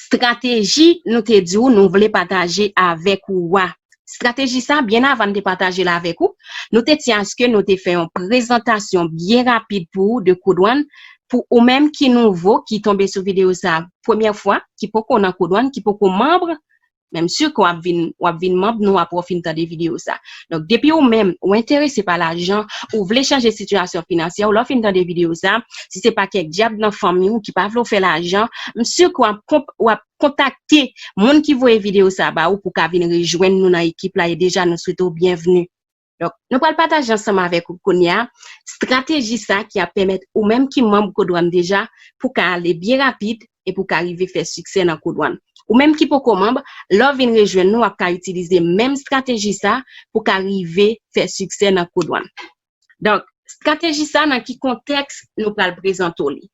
strateji nou te di w nou vle pataje avèk ou a. Strateji sa, byen avan n te pataje l avèk ou, nou te tyen aske nou te fè yon prezantasyon byen rapid pou ou de Kodwann, pou ou menm ki nouvo, ki tonbe sou videyo sa premyè fwa, ki poko nan Kodwann, ki poko manm, men m si ke w ap vin, w ap vin manm nou apre w fin tande videyo sa. Donk, depi ou menm, ou enterese pa lajan, ou vle chanje sitiyasyon finansyè w, lè w fin tande videyo sa, si se pa kèk dyab nan fanmi w ki pa vle w fè lajan, m si ke w ap konp-, w ap kontakte moun ki voye videyo sa ba ou pou ka vin rejwenn nou nan ekip la, e deja nou swete w byenvni. Donk, nou pral pataje ansanm avèk ou kounye a strateji sa ki ap pèmèt ou menm ki manm Kodwann deja pou ka ale byen rapid e pou ka rive fè siksè nan Kodwann. Ou menm ki poko manm, lè w vin rejwenn nou, w ap ka itilize menm strateji sa pou ka rive fè siksè nan Kodwann. Donk, strateji sa nan ki kontèks nou pral prezante w li?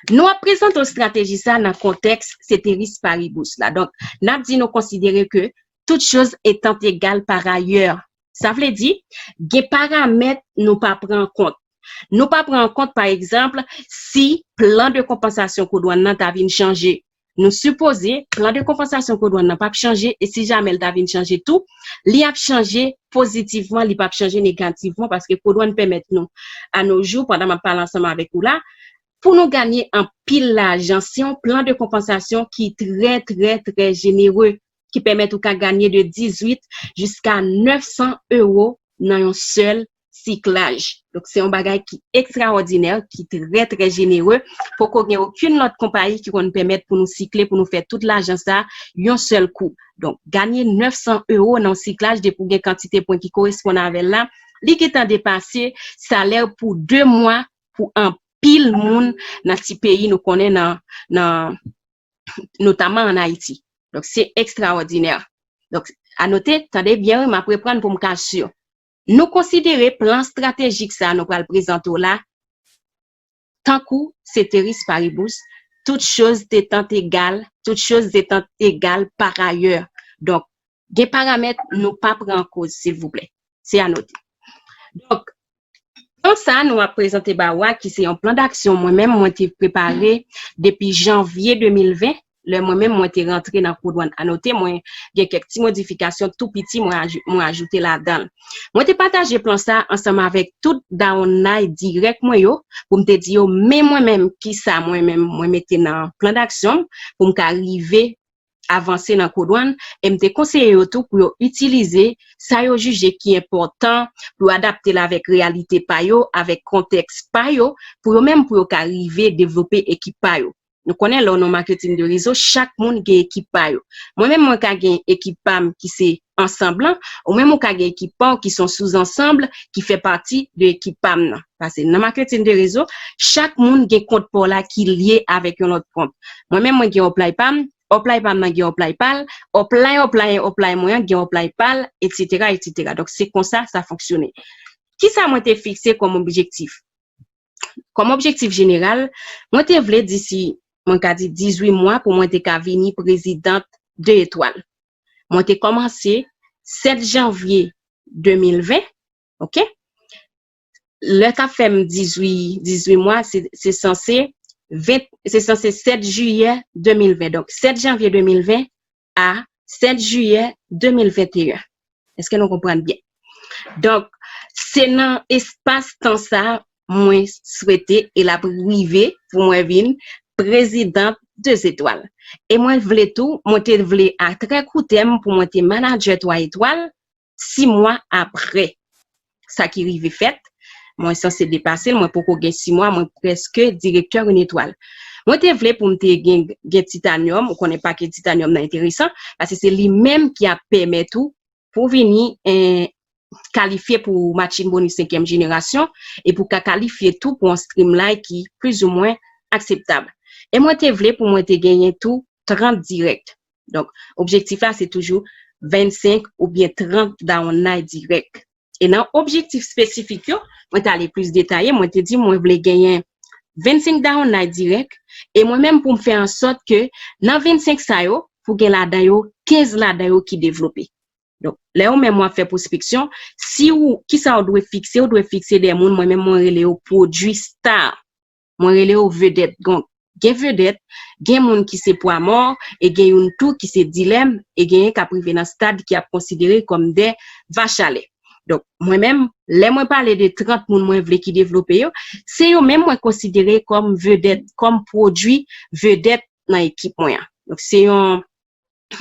Nou ap prezante w strateji sa nan kontèks Ceteris Paribus la. Donk, n ap di nou konsidere ke toute chose étant égale par ailleurs. Sa vle di, gen paramèt nou pa pran an kont. Nou pa pran an kont, pa egzanp, si plan de konpansasyon Kodwann nan ta vin chanje. Nou sipoze, plan de konpansasyon Kodwann nan p ap chanje, e si jamè l ta vin chanje tou, li ap chanje pozitivman, li p ap chanje negativman, paske Kodwann pèmèt nou, a no jou, pandan m ap pale ansanm avèk ou la, pou nou ganye anpil lajan. Se yon plan de konpansasyon ki trè, trè, trè jenere, ki pèmèt ou ka ganye de dizuit jiska nèf san ewo nan yon sèl siklaj. Donk, se yon bagay ki ekstraòdinè, ki trè, trè jenere. Poko gen okenn lòt konpayi ki konn pèmèt pou nou sikle, pou nou fè tout lajan sa yon sèl kou. Donk, ganye nèf san ewo nan yon siklaj depi w gen kantite pwen ki koresponn avè l la, li gentan depase salè pou de mwa pou anpil moun nan ti peyi nou konnen nan, nan, notaman ann Ayiti. Donk, se ekstraòdinè. Donk, anote, tande byen, wi, m ap reprann pou m ka si. Nou konsidere plan estratejik sa a nou pral prezante w la, tankou ceteris paribus, toute chose étant égale, toute chose étant égale par ailleurs. Donk, gen paramèt nou pa pran an koz, silvouplè. Se anote. Donk, plan sa nou ap prezante ba ou a, ki se yon plan d'aksyon mwen menm mwen te prepare depi janvye de mil ven, lè mwen menm mwen te rantre nan Kodwann. Anote, mwen gen kèk ti modifikasyon tou piti mwen aj-, mwen ajoute ladan l. Mwen te pataje plan sa ansanm avèk tout dawonnay dirèk mwen yo, pou m te di yo, men mwen menm, kisa mwen menm mwen mete nan plan d'aksyon m, pou m ka rive avanse nan Kodwann, e m te konseye yo tou pou yo itilize sa yo jije ki enpòtan, pou yo adapte l avèk reyalite pa yo, avèk kontèks pa yo, pou yo menm pou yo ka rive devlope ekip pa yo. Nou konnen lè w nan maketing de rezo, chak moun gen ekip pa yo. Mwen menm, mwen ka gen ekip pa m ki se ansanm lan, ou menm ou ka gen ekip pa w ki se yon souzansanm ki fè pati de ekip pa m nan. Paske nan maketing de rezo, chak moun gen kont pa w la ki lye avèk yon lòt kont. Mwen menm, mwen gen Upline pa m, Upline pa m nan gen Upline pa l, Upline, Upline, Upline mwen an gen Upline pa l, etsetera, etsetera. Donk, se konsa sa fonksyone. Kisa mwen te fikse kòm objektif? Kòm objektif jeneral, mwen te vle disi, mwen ka di dizuit mwa pou mwen te ka vini prezidant de Etwal. Mwen te kòmanse sèt janvye de mil ven, oke? Lè k ap fè m dizuit, dizuit mwa, se, se sanse ven, se sanse sèt jiyè de mil ven. Donk, sèt janvye de mil ven a sèt jiyè de mil venteyen. Èske nou konprann byen? Donk, se nan espas tan sa a, mwen swete e l ap rive pou mwen vin prezidant de Etwal. E mwen vle tou, mwen te vle a trè kou tèm pou mwen te manadjè Twa Etwal, sis mwa apre sa ki rive fèt, mwen sanse depase l, mwen poko gen sis mwa, mwen prèske direktè Une Étoile. Mwen te vle pou m te gen, gen Titanium, ou konnen pake Titanium nan enteresan, paske se li menm ki ap pèmèt ou pou vini, eh, kalifye pou matching bonus senkyèm jenerasyon e pou ka kalifye tou pou yon streamline ki plizoumwen akseptab. E mwen te vle pou mwen te genyen tou trant dirèk. Donk, objektif la se toujou vennsenk oubyen trant dawonnay dirèk. E nan objektif espesifik yo, mwen te ale plis detaye, mwen te di mwen vle genyen vennsenk dawonnay dirèk, e mwen menm pou m fè ansòt ke nan vennsenk sa yo, pou gen ladan yo, kenz ladan yo ki devlope. Donk, lè ou menm w ap fè pwospeksyon, si ou, kisa ou dwe fikse, ou dwe fikse de moun, mwen menm mwen rele yo pwodui star. Mwen rele yo vedèt. Donk, gen vedèt, gen moun ki se pwa mò, e gen youn tou ki se dilèm, e genyen k ap rive nan stad ki ap konsidere kòm de vach a lè. Donk, mwen menm, lè mwen pale de trant moun mwen vle ki devlope yo, se yo menm mwen konsidere kòm vedèt, kòm pwodui vedèt nan ekip mwen an. Donk, se yon,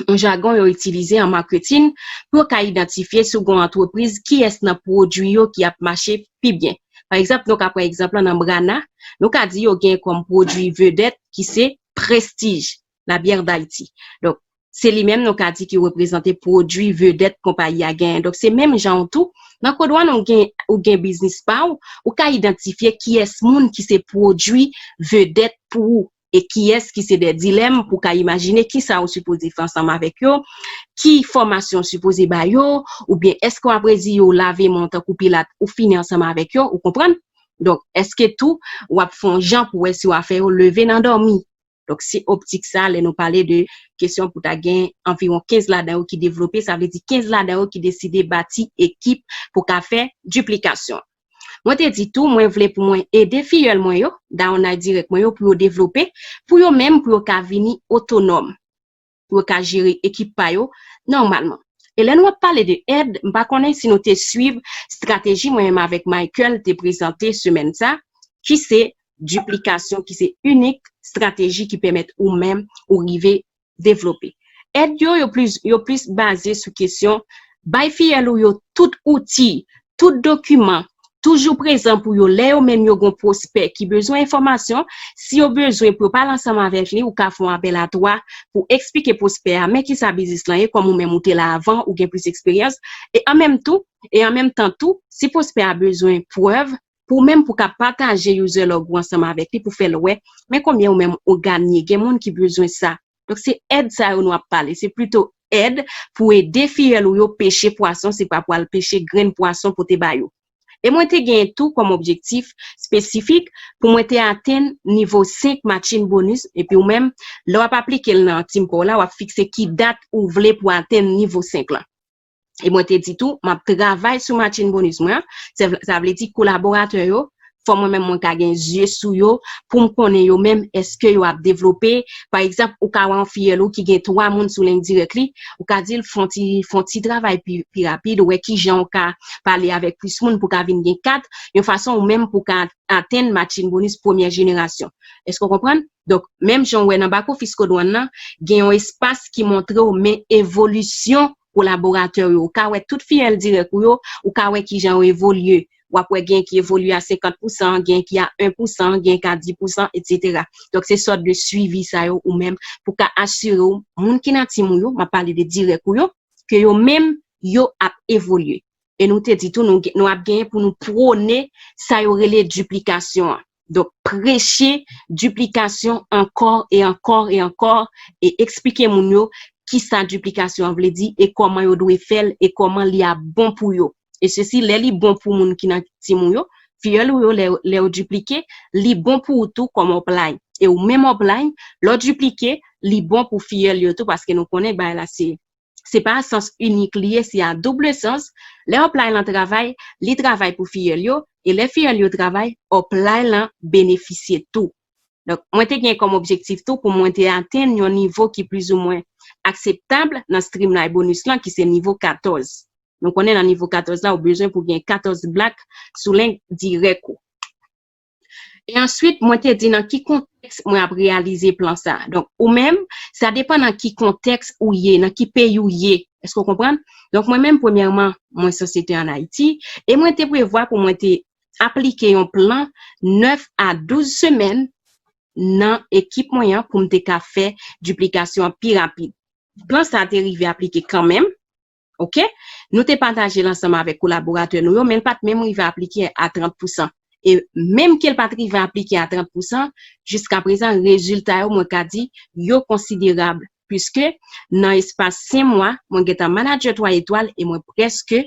yon jagon yo itilize an maketin pou yo ka idantifye si w gen yon antrepriz, kiyès nan pwodui yo ki ap mache pi byen. Pa egzanp, nou ka pran egzanp lan nan Brana, nou ka di yo gen kòm pwodui vedèt ki se Prestige, la bière d'Haïti. Donk, se li menm nou ka di ki reprezante pwodui vedèt konpayi a genyen. Donk, se menm jan an tou, nan kote w an ou gen, ou gen biznis pa w, ou ka idantifye kiyès moun ki se pwodui vedèt pou ou, e kiyès ki se de dilèm pou w ka imajine kisa ou sipoze fè ansanm avèk yo, ki fòmasyon ou sipoze ba yo, oubyen èske w ap redi yo lave men w tankou Pilat, ou fini ansanm avèk yo, ou konprann? Donk, èske tou w ap fè yon jan pou wè si w a fè yo leve nan dòmi? Donk, se optik sa, lè nou pale de kesyon pou ta gen anviwon kenz ladan yo ki devlope, sa vle di kenz ladan yo ki deside bati ekip pou ka fè diplikasyon. Mwen te di tou, mwen vle pou mwen ede fiyèl mwen yo, dawonnay dirèk mwen yo, pou yo devlope, pou yo menm, pou yo ka vini otonòm, pou yo ka jere ekip pa yo nòmalman. E lè nou ap pale de èd, m pa konnen si nou te swiv estrateji mwen menm avèk Michael te prezante semèn sa, ki se diplikasyon, ki se inik estrateji ki pèmèt ou menm ou rive devlope. Èd yo, yo plis, yo plis baze sou kesyon bay fiyèl ou yo tout outi, tout dokiman, toujou prezan pou yo lè yo menm yo gon pwospè ki bezwen enfòmasyon, si yo bezwen pou yo pale ansanm avèk li, ou ka fè yon apèl a twa pou eksplike pwospè a, men kisa biznis lan ye, kòm ou menm ou te la avan, ou gen plis eksperyans, e an menm tou, e an menm tan tou, si pwospè a bezwen prèv, pou ou menm pou ka pataje user log ou ansanm avèk li pou fè l wè, men konbyen ou menm ou ganye, gen moun ki bezwen sa. Donk, se èd sa yo nou ap pale. Se plito èd pou ede fiyèl ou yo peche pwason, se pa pou al peche grenn pwason pote ba yo. E mwen te genyen tou kòm objektif espesifik pou mwen te atenn nivo senk matching bonus, epi ou menm, lè w ap aplike l nan team pa w la, w ap fikse ki dat ou vle pou atenn nivo senk lan. E mwen te di tou, m ap travay sou matching bonus mwen an. Se vle- Sa vle di kolaboratè yo, fò mwen menm mwen ka gen zye sou yo, pou m konnen yo menm, èske yo ap devlope. Pa egzanp, ou ka wè yon fiyèl ou ki gen twa moun sou liy dirèk li, ou ka di l fè yon ti, fè yon ti travay pi, pi rapid, ou wè kijan ou ka pale avèk plis moun pou ka vin gen kat, yon fason ou menm pou ka atenn matching bonus premyè jenerasyon. Èske w konprann? Donk, menm jan w wè nan back office Code One nan, gen yon espas ki montre w men evolisyon kolaboratè yo. Ou ka wè tout fiyèl dirèk ou yo, ou ka wè kijan yo evolye. W ap wè gen ki evolye a senkant pousan, gen ki a en pousan, gen ki a dis pousan, etsetera. Donk, se sòt de swivi sa yo ou menm pou ka asire w, moun ki nan team ou yo, m ap pale de dirèk ou yo, ke yo menm, yo ap evolye. E nou te di tou, nou, gen- nou ap genyen pou nou pwone sa yo rele diplikasyon an. Donk, preche diplikasyon ankò e ankò e ankò, e eksplike moun yo kisa diplikasyon an vle di e kòman yo dwe fè l e kòman li ap bon pou yo. E sesi, lè li bon pou moun ki nan team ou yo, fiyèl ou yo, lè, lè yo diplike, li bon pou ou tou kòm upline. E ou menm upline, lè w diplike, li bon pou fiyèl yo tou, paske nou konnen bagay la se, se pa a sans inik li ye, se a double sans. Lè upline lan travay, li travay pou fiyèl yo, e lè fiyèl yo travay, upline lan benefisye tou. Donk, mwen te gen kòm objektif tou pou mwen te atenn yon nivo ki plizoumwen akseptab nan streamline bonus lan, ki se nivo katòz. Nou konnen nan nivo katòz la, ou bezwen pou gen katòz blak sou liy dirèk ou. E answit, mwen te di nan ki kontèks mwen ap reyalize plan sa. Donk, ou menm, sa depann nan ki kontèks ou ye, nan ki peyi ou ye. Èske w konprann? Donk, mwen menm, premyèman, mwen sanse te ann Ayiti, e mwen te prevwa pou mwen te aplike yon plan nèf a douz semèn nan ekip mwen an pou m te ka fè diplikasyon an pi rapid. Plan sa a te rive aplike kanmenm, oke? Nou te pataje l ansanm avèk kolaboratè nou yo, men l pa t menm rive aplike a trant pousan. E menm ke l pa t rive aplike a trant pousan, jiskaprezan, rezilta yo, mwen ka di, yo konsiderab. Piske nan espas senk mwa, mwen gentan manadjè twa etwal e mwen prèske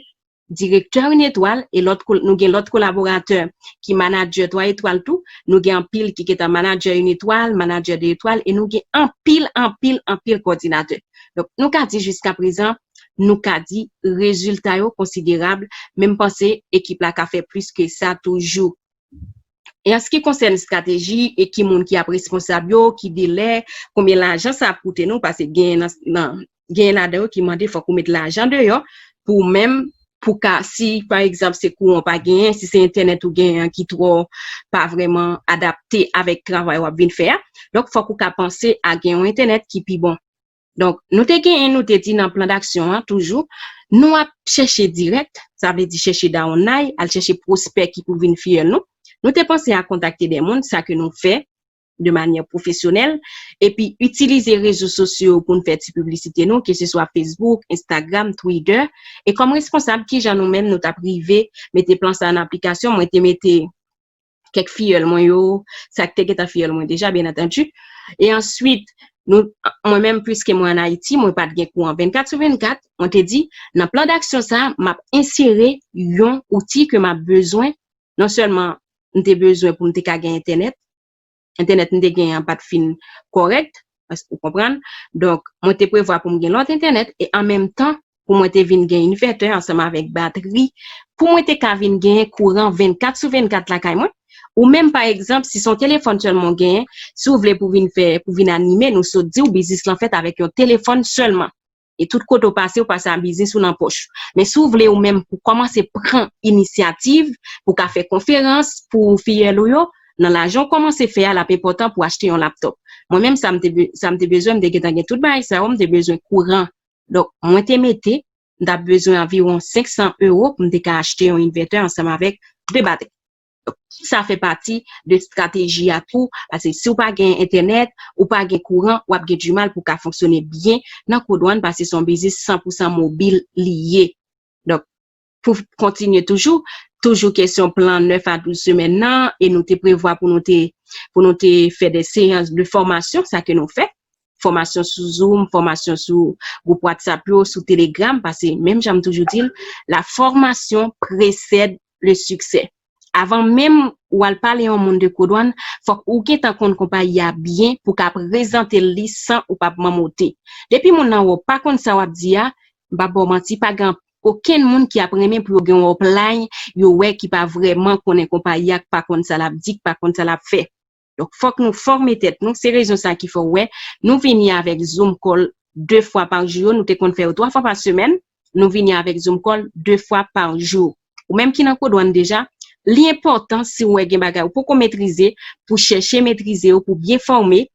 direktè yon etwal, e lòt kol- nou gen lòt kolaboratè ki manadjè twa etwal tou. Nou gen anpil ki gentan manadjè yon etwal, manadjè de etwal, e nou gen anpil, anpil, anpil kòdinatè. Donk, nou ka di jiskaprezan, nou ka di rezilta yo konsiderab, men m panse ekip la ka fè plis ke sa toujou. E an se ki konsène estrateji e ki moun ki ap responsab yo, ki delè, konbyen lajan sa ap koute nou, paske genyen nan, nan, genyen ladan yo ki mande fòk ou met lajan deyò pou ou menm, pou ka, si pa egzanp se kouran w pa genyen, si se entènèt ou genyen an ki twò pa vrèman adapte avèk travay w ap vin fè a, donk fòk ou ka panse a gen yon entènèt ki pi bon. Donk, nou te genyen, nou te di nan plan d'aksyon an toujou, nou ap chèche dirèk, sa vle di chèche dawonnay, al chèche pwospè ki pou vin fiyèl nou. Nou te panse a kontakte de moun, sa ke nou fè de manyè pwofesyonèl, epi itilize rezo sosyo pou n fè ti piblisite nou, ke se swa Facebook, Instagram, Twitter. E kòm responsab, kijan nou menm nou t ap rive mete plan sa an aplikasyon, mwen te mete kèk fiyèl mwen yo, sa k te gentan fiyèl mwen deja, byen antandi. E answit, nou, mwen menm, piske mwen ann Ayiti, mwen pa t gen kouran vennkat sou vennkat, mwen te di, nan plan d'aksyon sa, m ap ensere yon outi ke m ap bezwen, non sèlman m te bezwen pou m te ka gen entènèt, entènèt m te genyen an pa t fin kòrèk, èske ou konprann? Donk, mwen te prevwa pou m gen lòt entènèt, e an menm tan, pou mwen te vin gen invètè ansanm avèk batri, pou mwen te ka vin genyen kouran vennkat sou vennkat lakay mwen. Ou menm, pa egzanp, si se yon telefòn sèlman w genyen, si w vle pou vin fè, pou vin anime, nou sot di w biznis lan fèt avèk yon telefòn sèlman. E tout kote w pase, w pase a biznis ou nan pòch. Men si w vle ou menm pou kòmanse pran inisyativ, pou ka fè konferans pou fiyèl ou yo, nan lajan w kòmanse fè a, l ap enpòtan pou w achte yon laptòp. Mwen menm, sa m te be-, sa m te bezwen, m te gentan gen tout bagay sa yo, m te bezwen kouran. Donk, mwen te mete, m t ap bezwen anviwon senk san ewo pou m te ka achte yon invètè ansanm avèk de batri. Donk, sa fè pati de estrateji a tou, paske si w pa gen entènèt, ou pa gen kouran, w ap gen dimal pou ka fonksyone byen nan Kodwann, paske se yon biznis san pou san mobil li ye. Donk, pou kontinye toujou, toujou kesyon plan nèf a douz semèn nan, e nou te prevwa pou nou te, pou nou te fè de seyans de fòmasyon, sa ke nou fè. Fòmasyon sou Zoom, fòmasyon sou gwoup WhatsApp yo, sou Telegram, paske menm jan m toujou di l, la formation précède le succès. Avan menm w al pale yon moun de Kodwann, fòk ou gentan konn konpayi a byen pou ka prezante l li san ou p ap manmote. Depi moun nan wè w pa konn sa w ap di a, m p ap ba w manti, pa gen okenn moun ki ap renmen pou yo gen yon upline, yo wè ki pa vrèman konnen konpayi a, ki pa konn sa l ap di, ki pa konn sa l ap fè. Donk, fòk nou fòme tèt nou. Se rezon sa ki fè w wè, nou vini avèk Zoom call de fwa pa jou yo, nou te konn fè yo twa fwa pa semèn, nou vini avèk Zoom call de fwa pa jou. Ou menm ki nan Kodwann deja, li enpòtan si w wè gen bagay ou poko metrize, pou chèche metrize yo, pou byen fòme,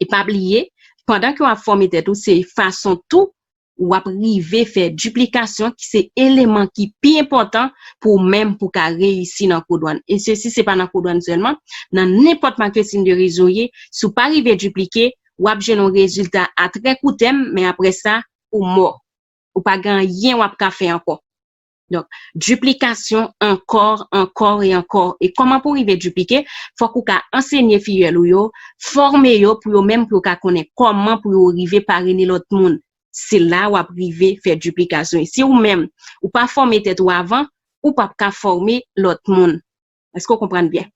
e pa bliye, pandan ke w ap fòme tèt ou, se fason tou w ap rive fè diplikasyon, ki se eleman ki pi enpòtan pou ou menm pou ka reyisi nan Kodwann. E sesi, se pa nan Kodwann sèlman, nan nenpòt marketing de rezo w ye, si w pa rive diplike, w ap jwenn yon rezilta a trè kou tèm, men apre sa, ou mò. Ou pa gen anyen w ap ka fè ankò. Donk, diplikasyon ankò, ankò e ankò. E kòman pou w rive diplike? Fòk ou ka ansenye fiyèl ou yo, fòme yo pou yo menm, pou yo ka konnen kòman pou yo rive parene lòt moun. Se la w ap rive fè diplikasyon. E si ou menm, ou pa fòme tèt ou avan, ou p ap ka fòme lòt moun. Èske w konprann byen?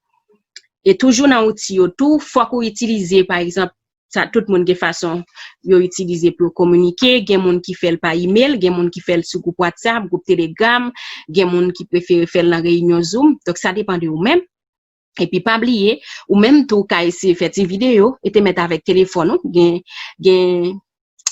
E toujou nan outi yo tou, fòk ou itilize, pa egzanp, sa tout moun gen fason yo itilize pou yo kominike, gen moun ki fè l pa email, gen moun ki fè l sou gwoup WhatsApp, gwoup Telegram, gen moun ki prefere fè l nan reyinyon Zoom. Donk, sa depann de ou menm. Epi pa bliye, ou menm tou ka eseye fè ti videyo e te mèt avèk telefòn ou. Gen, gen,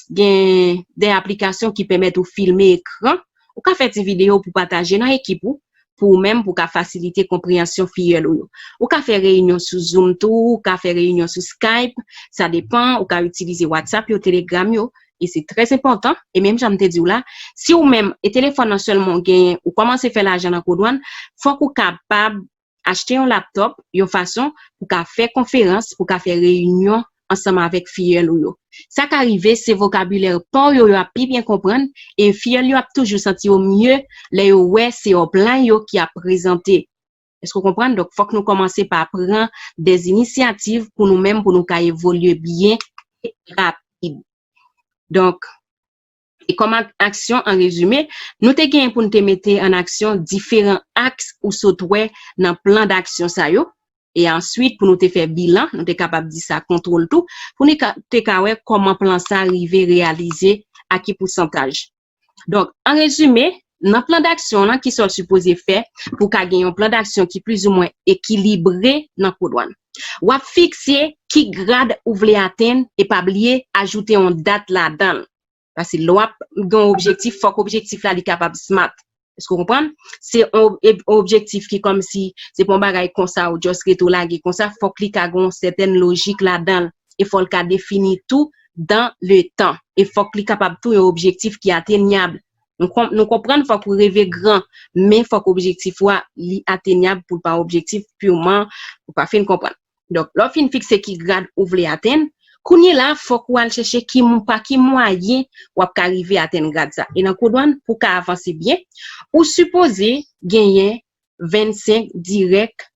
gen de aplikasyon ki pèmèt ou filme ekran. Ou ka fè ti videyo pou pataje nan ekip ou, pou ou menm, pou ka fasilite konpreyansyon fiyèl ou yo. Ou ka fè reyinyon sou Zoom tou, ou ka fè reyinyon sou Skype, sa depann, ou ka itilize WhatsApp yo, Telegram yo, e se trè enpòtan, e menm jan m te di w la, si ou menm, e telefòn nan sèlman w genyen, ou kòmanse fè lajan nan Kodwann, fòk ou kapab achte yon laptòp, yon fason pou ka fè konferans, pou ka fè reyinyon ansanm avèk fiyèl ou yo. Sa ka rive, se vokabilè pa w yo, yo ap pi byen konprann, e fiyèl yo ap toujou santi yo mye lè yo wè se upline yo ki ap prezante. Èske w konprann? Donk, fòk nou kòmanse pa pran de inisyativ pou nou menm, pou nou ka evolye byen e rapid. Donk, e kòm ak-, aksyon, an rezime, nou te genyen pou n te mete an aksyon diferan aks ou sot wè nan plan d'aksyon sa yo. E answit, pou nou te fè bilan, nou te kapab di sa kontwòl tou, pou nou ka, te ka wè kòman plan sa rive reyalize, a ki pousantaj. Donk, an rezime, nan plan d'aksyon lan, kisa w sipoze fè pou w ka gen yon plan d'aksyon ki plizoumwen ekilibre nan Kodwann. W ap fikse ki grad ou vle atenn e pa bliye ajoute yon dat ladan l. Paske lè w ap gen yon objektif, fòk objektif la li kapab smart. Èske w konprann? Se yon ob- objektif ki kòmsi se pa yon bagay konsa ou just rete w lage konsa, fòk li ka gen yon sètèn lojik ladan l. E fò l ka defini tou dans le temps. E fòk li kapab tou yon objektif ki atenyab. Nou, nou konprann fòk ou reve gran, men fòk objektif ou a li atenyab pou l pa objektif piman ou pa fin konprann. Donk, lè w fin fikse ki grad ou vle atenn, kounye la, fòk ou al chèche ki mou pa ki mwayen w ap ka rive atenn grad sa. E nan Kodwann, pou w ka avanse byen, ou sipoze genyen vennsenk dirèk,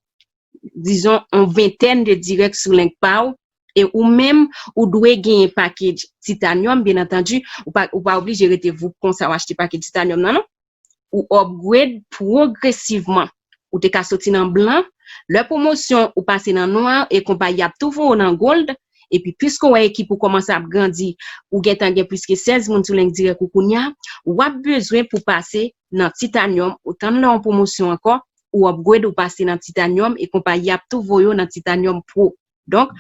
dizon, yon ventèn de dirèk sou link pa w, e ou menm, ou dwe genyen package titanyòm, byen antandi, ou pa, ou pa oblije rete voup konsa w achte package titanyòm nan, non. Ou upgrade pwogresivman. Ou te ka soti nan blan, lè pwomosyon ou pase nan nwa e konpayi ap tou voye w nan gold, epi piske w wè ekip ou kòmanse ap grandi, ou gentan gen plis ke sèz moun sou link dirèk ou kounye a, w ap bezwen pou pase nan titanyòm, ou tann lè yon pwomosyon ankò, ou upgrade ou pase nan titanyòm e konpayi ap tou voye w nan titanyòm pro. Donk,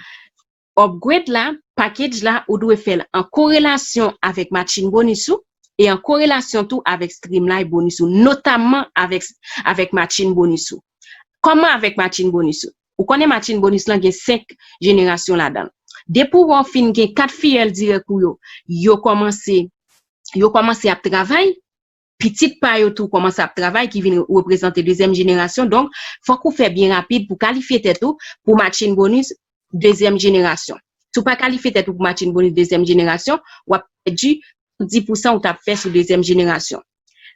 upgrade la, package la, ou dwe fè l an korelasyon avèk matching bonus ou e an korelasyon tou avèk streamline bonus ou, notamman avèk, avèk matching bonus ou. Kòman avèk matching bonus ou? Ou konnen matching bonus lan gen senk jenerasyon ladan l. Depi w fin gen kat fiyèl dirèk ou yo, yo kòmanse, yo kòmanse ap travay, pitit pa yo tou kòmanse ap travay, ki vin reprezante dezyèm jenerasyon. Donk, fòk ou fè byen rapid pou kalifye tèt ou pou matching bonus dezyèm jenerasyon. Si w pa kalifye tèt ou pou matching bonus dezyèm jenerasyon, w ap pèdi dis pousan ou t ap fè sou dezyèm jenerasyon.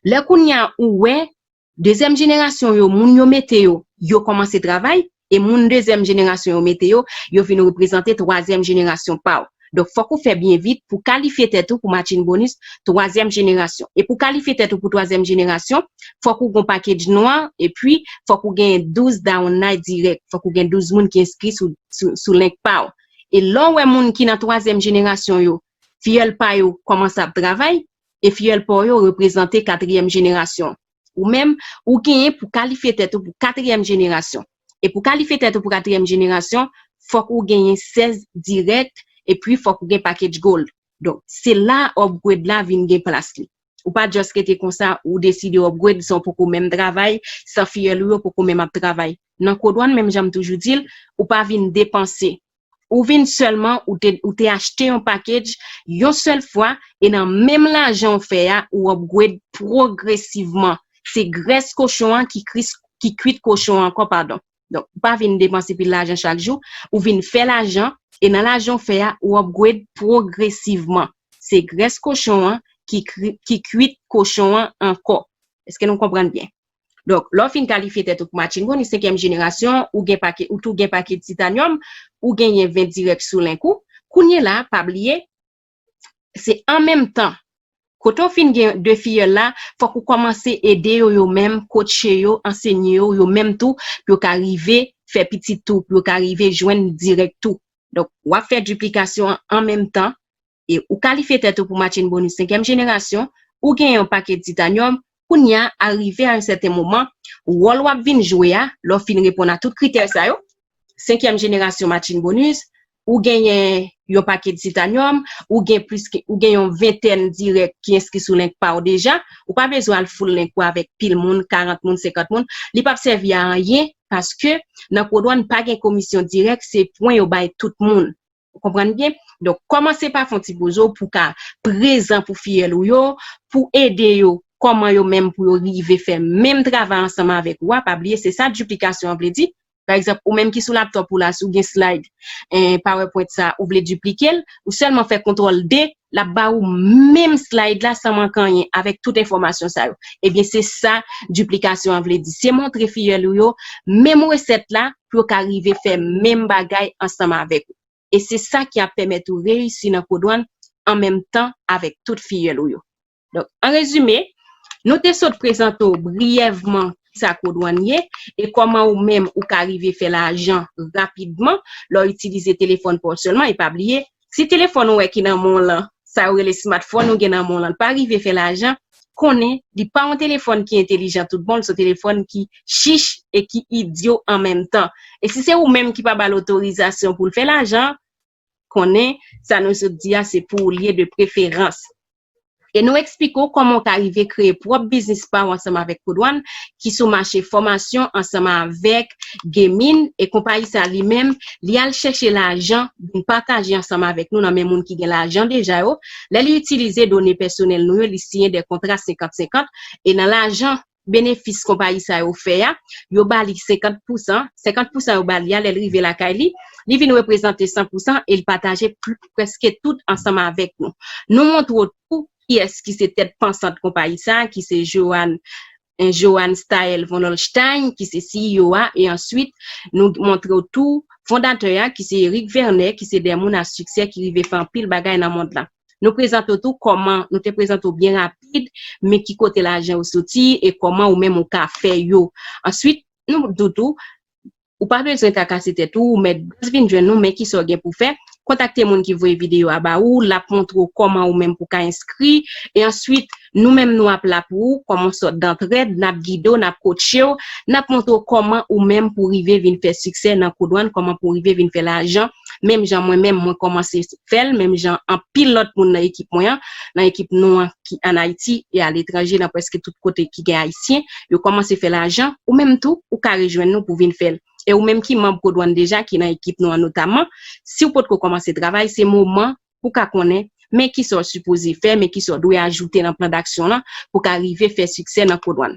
Lè kounye a ou wè dezyèm jenerasyon yo, moun yo mete yo, yo kòmanse travay, e moun dezyèm jenerasyon yo mete yo, yo vin reprezante twazyèm jenerasyon pa w. Donk, fòk ou fè byen vit pou kalifye tèt ou pou matching bonus twazyèm jenerasyon. E pou kalifye tèt ou pou twazyèm jenerasyon, fòk ou gen yon package nwa, epi fòk ou gen douz down night dirèk. Fòk ou gen douz moun ki enskri sou, sou, sou link pa w. E lè w wè moun ki nan twazyèm jenerasyon yo, fiyèl pa yo kòmanse ap travay, e fiyèl pa w yo reprezante katriyèm jenerasyon. Ou menm, ou genyen pou kalifye tèt ou pou katriyèm jenerasyon. E pou kalifye tèt ou pou katriyèm jenerasyon, fòk ou genyen sèz dirèk, epi fòk ou gen package gold. Donk, se la upgrade la vin gen plas li. Ou pa just rete konsa, ou deside upgrade san w poko menm travay, san fiyèl ou yo poko menm ap travay. Nan Kodwann, menm jan m toujou di l, ou pa vin depanse. Ou vin sèlman, ou te, ou te achte yon package yon sèl fwa, e nan menm lajan w fè a, ou upgrade pwogresivman. Se grès kochon an ki kris, ki kwit kochon an ankò, padon. Donk, ou pa vin depanse pil lajan chak jou, ou vin fè lajan, e nan lajan w fè a, ou upgrade pwogresivman. Se grès kochon an ki, kri- ki kwit kochon an ankò. Èske nou konprann byen? Donk, lè w fin kalifye tèt ou pou matching bonus senkyèm jenerasyon, ou gen pake, ou tou gen pake titanyòm, ou genyen ven dirèk sou link ou. Kounye la, pa bliye, se an menm tan. Kote w fin gen de fiyèl la, fòk ou kòmanse ede yo, yo menm, kotche yo, ansenye yo, yo menm tou, pou yo ka rive fè pitit tou, pou yo ka rive jwenn dirèk tou. Donk, w ap fè diplikasyon an an menm tan, e ou kalifye tèt ou pou matching bonus senkyèm jenerasyon, ou gen yon pake titanyòm, kounye a, arive a yon sèten moman, wòl w ap vin jwe a, lè w fin reponn a tout kritè sa yo, senkyèm jenerasyon matching bonus, ou genyen yon pake titanyòm, ou gen plis ke, ou gen yon ventèn dirèk ki enskri sou link pa w deja, ou pa bezwen al full link ou avèk pil moun, karant moun, senkant moun, li p ap sèvi a anyen, paske nan Kodwann pa gen komisyon dirèk, se pwen yo bay tout moun. Ou konprann byen? Donk, kòmanse pa fè yon ti poze w pou ka prezan pou fiyèl ou yo, pou ede yo, kòman yo menm pou yo rive fè menm travay ansanm avèk ou a. Pa bliye, se sa diplikasyon an vle di. Pa egzanp, ou menm ki sou laptop ou la, si w gen slide, eh, PowerPoint sa, ou vle diplike l, ou sèlman fè kontwòl D, l ap ba ou menm slide la san manke anyen, avèk tout enfòmasyon sa yo. Ebyen, se sa diplikasyon an vle di. Se montre fiyèl ou yo menm resèt la, pou yo ka rive fè menm bagay ansanm avèk ou. E se sa ki ap pèmèt ou reyisi nan Kodwann an menm tan avèk tout fiyèl ou yo. Donk, an rezime, nou te sot prezante w briyèvman kisa Kodwann ye e kòman ou menm ou ka rive fè lajan rapidman lè w itilize telefòn pa w sèlman. E pa bliye, si telefòn ou wè ki nan men w lan, sa yo rele smartphone ou gen nan men w lan, l pa rive fè lajan, konnen li pa yon telefòn ki entelijan tout bon, li se yon telefòn ki chich e ki idyo an menm tan. E si se ou menm ki pa ba l otorizasyon pou l fè lajan, konnen sa nou sot di a se pou ou l ye de preferans. E nou eksplike w kòman w ka rive kreye pwòp biznis pa w ansanm avèk Kodwann ki sou mache fòmasyon ansanm avèk Gemin e konpayi sa li menm, li al chèche lajan vin pataje ansanm avèk nou nan men moun ki gen lajan deja yo. Lè li itilize done pèsonèl nou yo, li siyen de kontra senkant senkant e nan lajan benefis konpayi sa yo fè a, yo ba li senkant pousan, senkant pousan yo ba li a, lè l rive lakay li, li vin reprezante san pousan e l pataje pl- prèske tout ansanm avèk nou. Nou montre w tou kiyès ki se tèt pansant konpayi sa a, ki se Johan, eh, Johan Staël von Holstein, ki se C E O a, e answit, nou montre w tou fondatè a, ki se Eric Vernet, ki se de moun a siksè ki rive fè anpil bagay nan mond la. Nou prezante w tou kòman, nou te prezante w byen rapid, men ki kote lajan yo soti e kòman ou menm ou ka fè yo. Answit, nou di w tou, ou pa bezwen trakase tèt ou, ou mèt just vin jwenn nou, men ki sa w gen pou fè. Kontakte moun ki voye videyo a ba ou, l ap montre w kòman ou menm pou ka enskri, e answit, nou menm nou ap la pou ou, kòm yon sòt dantrèd, n ap gide w, n ap kotche w, n ap montre w kòman ou menm pou rive vin fè siksè nan Kodwann, kòman pou rive vin fè lajan, menm jan mwen menm mwen kòmanse fè l, menm jan anpil lòt moun nan ekip mwen an, nan ekip nou an ki ann Ayiti e aletranje, nan prèske tout kote ki gen Ayisyen, yo kòmanse fè lajan, ou menm tou, ou ka rejwenn nou pou vin fè l. E ou menm ki manm Kodwann deja, ki nan ekip nou an notaman, si w potko kòmanse travay, se moman pou w ka konnen men ki sa w sipoze fè, men ki sa w dwe ajoute nan plan daksyon lan pou w ka rive fè siksè nan Kodwann.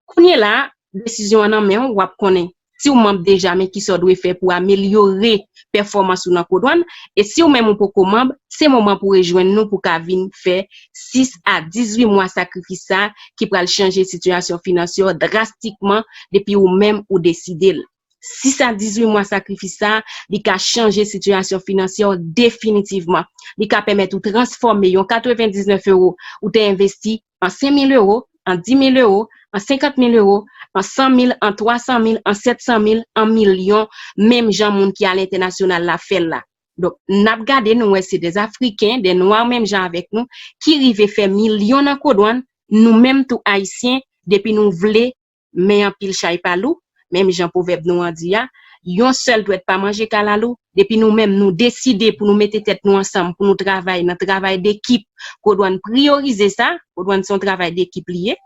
Kounye la, desizyon an nan men w, w ap konnen si w manm deja, men ki sa w dwe fè pou amelyore pèfòmans ou nan Kodwann. E si w menm ou poko manm, se moman pou rejwenn nou pou ka vin fè sis a dizuit mwa sakrifis sa a ki pral chanje sitiyasyon finansyè w drastikman depi ou menm ou deside l. Sis a dizuit mwa sakrifis sa a, li ka chanje sitiyasyon finansyè w definitivman. Li ka pèmèt ou transfòme yon katrevendiznèf ewo ou te envesti an senk mil ewo, an di mil ewo, an senkant mil ewo, an san mil, an twa san mil, an sèt san mil, an milyon, menm jan moun ki al entènasyonal la fè l la. Donk, n ap gade, nou wè se de Afriken, de Nwa menm jan avèk nou, ki rive fè milyon nan Kodwann, nou menm tou Ayisyen, depi nou vle, men anpil chay pa lou, menm jan pwovèb nou an di a, yon sèl dwèt pa manje kalalou. Depi nou menm nou deside pou nou mete tèt nou ansanm, pou nou travay nan travay dekip, Kodwann priyorize sa, Kodwann se yon travay dekip li ye.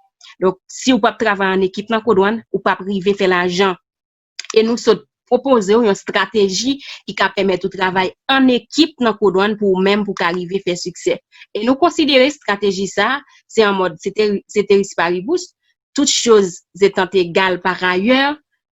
Donk, si w p ap travay an ekip nan Kodwann, ou p ap rive fè lajan. E nou sot pwopoze w yon estrateji ki ka pèmèt ou travay an ekip nan Kodwann pou ou menm pou ka rive fè siksè. E nou konsidere estrateji sa, se an mòd ceteri-, ceteris paribus, toutes choses étant égales par ailleurs,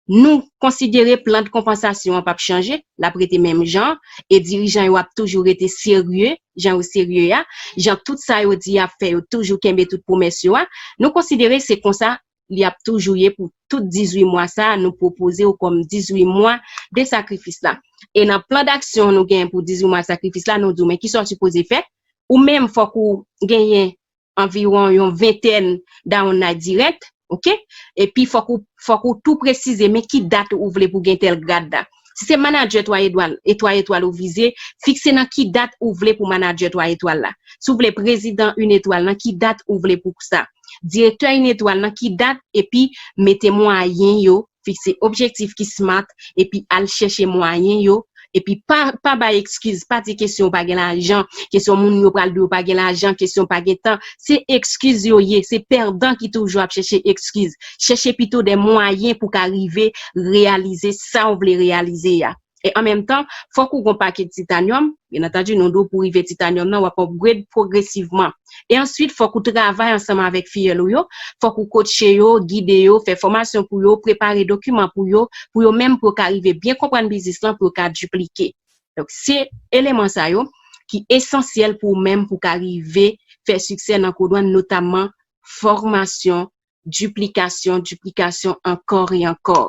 nou konsidere plan de konpansasyon an p ap chanje, l ap rete menm jan, e dirijan yo ap toujou rete serye, jan yo serye a, jan tout sa yo di y ap fè, yo toujou kenbe tout pwomès yo a. Nou konsidere se konsa li ap toujou ye pou tout dizuit mwa sa a, nou pwopoze w kòm dizuit mwa de sakrifis la. E nan plan daksyon nou genyen pou dizuit mwa sakrifis la, nou di w, men kisa w sipoze fè? Ou menm, fòk ou genyen anviwon yon ventèn downline dirèk, oke? Epi fòk ou, fòk ou tou presize, men ki dat ou vle pou gen tèl grad la. Si se manadjè twa etwal, e twa etwal ou vize, fikse nan ki dat ou vle pou manadjè twa etwal la. Si w vle prezidan une etwal, nan ki dat ou vle pou sa. Direktè une etwal, nan ki dat, epi mete mwayen yo, fikse objektif ki smart, epi al chèche mwayen yo, epi pa, pa bay ekskiz, pa di kesyon w pa gen lajan, kesyon moun yo pral di w pa gen lajan, kesyon pa gen tan. Se ekskiz yo ye, se pèdan ki toujou ap chèche ekskiz. Chèche pito de mwayen pou ka rive reyalize sa w vle reyalize a. E an menm tan, fòk ou gon pakèt titanyòm, byen antandi, nou di w pou rive titanyòm nan, w ap upgrade pwogresivman. E answit, fòk ou travay ansanm avèk fiyèl ou yo, fòk ou kotche yo, gide yo, fè fòmasyon pou yo, prepare dokiman pou yo, pou yo menm pou yo ka rive byen konprann biznis lan, pou yo ka diplike. Donk, se eleman sa yo ki esansyèl pou ou menm pou ka rive fè siksè nan Kodwann, notamman fòmasyon, diplikasyon, diplikasyon ankò e ankò.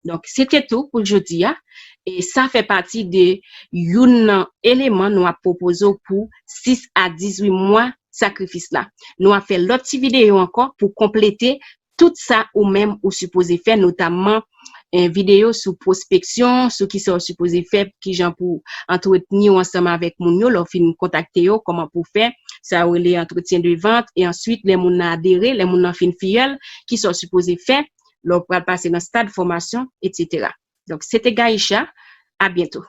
Donk, se te tou pou jodi a. E sa fè pati de youn nan eleman nou ap pwopoze w pou sis a dizuit mwa sakrifis la. Nou ap fè lòt ti videyo ankò pou konplete tout sa ou menm ou sipoze fè, notamman eh, videyo sou pwospeksyon, sou ki sa w sipoze fè, ki jan pou antretni w ansanm avèk moun yo, lè w fin kontakte yo, kòman pou w fè, sa yo rele entretien de vente, e answit, lè moun nan adere, lè moun nan fin fiyèl, ki sa w sipoze fè, lè w pral pase nan stad fòmasyon, etsetera. Donk, se te Gaïcha, a byento.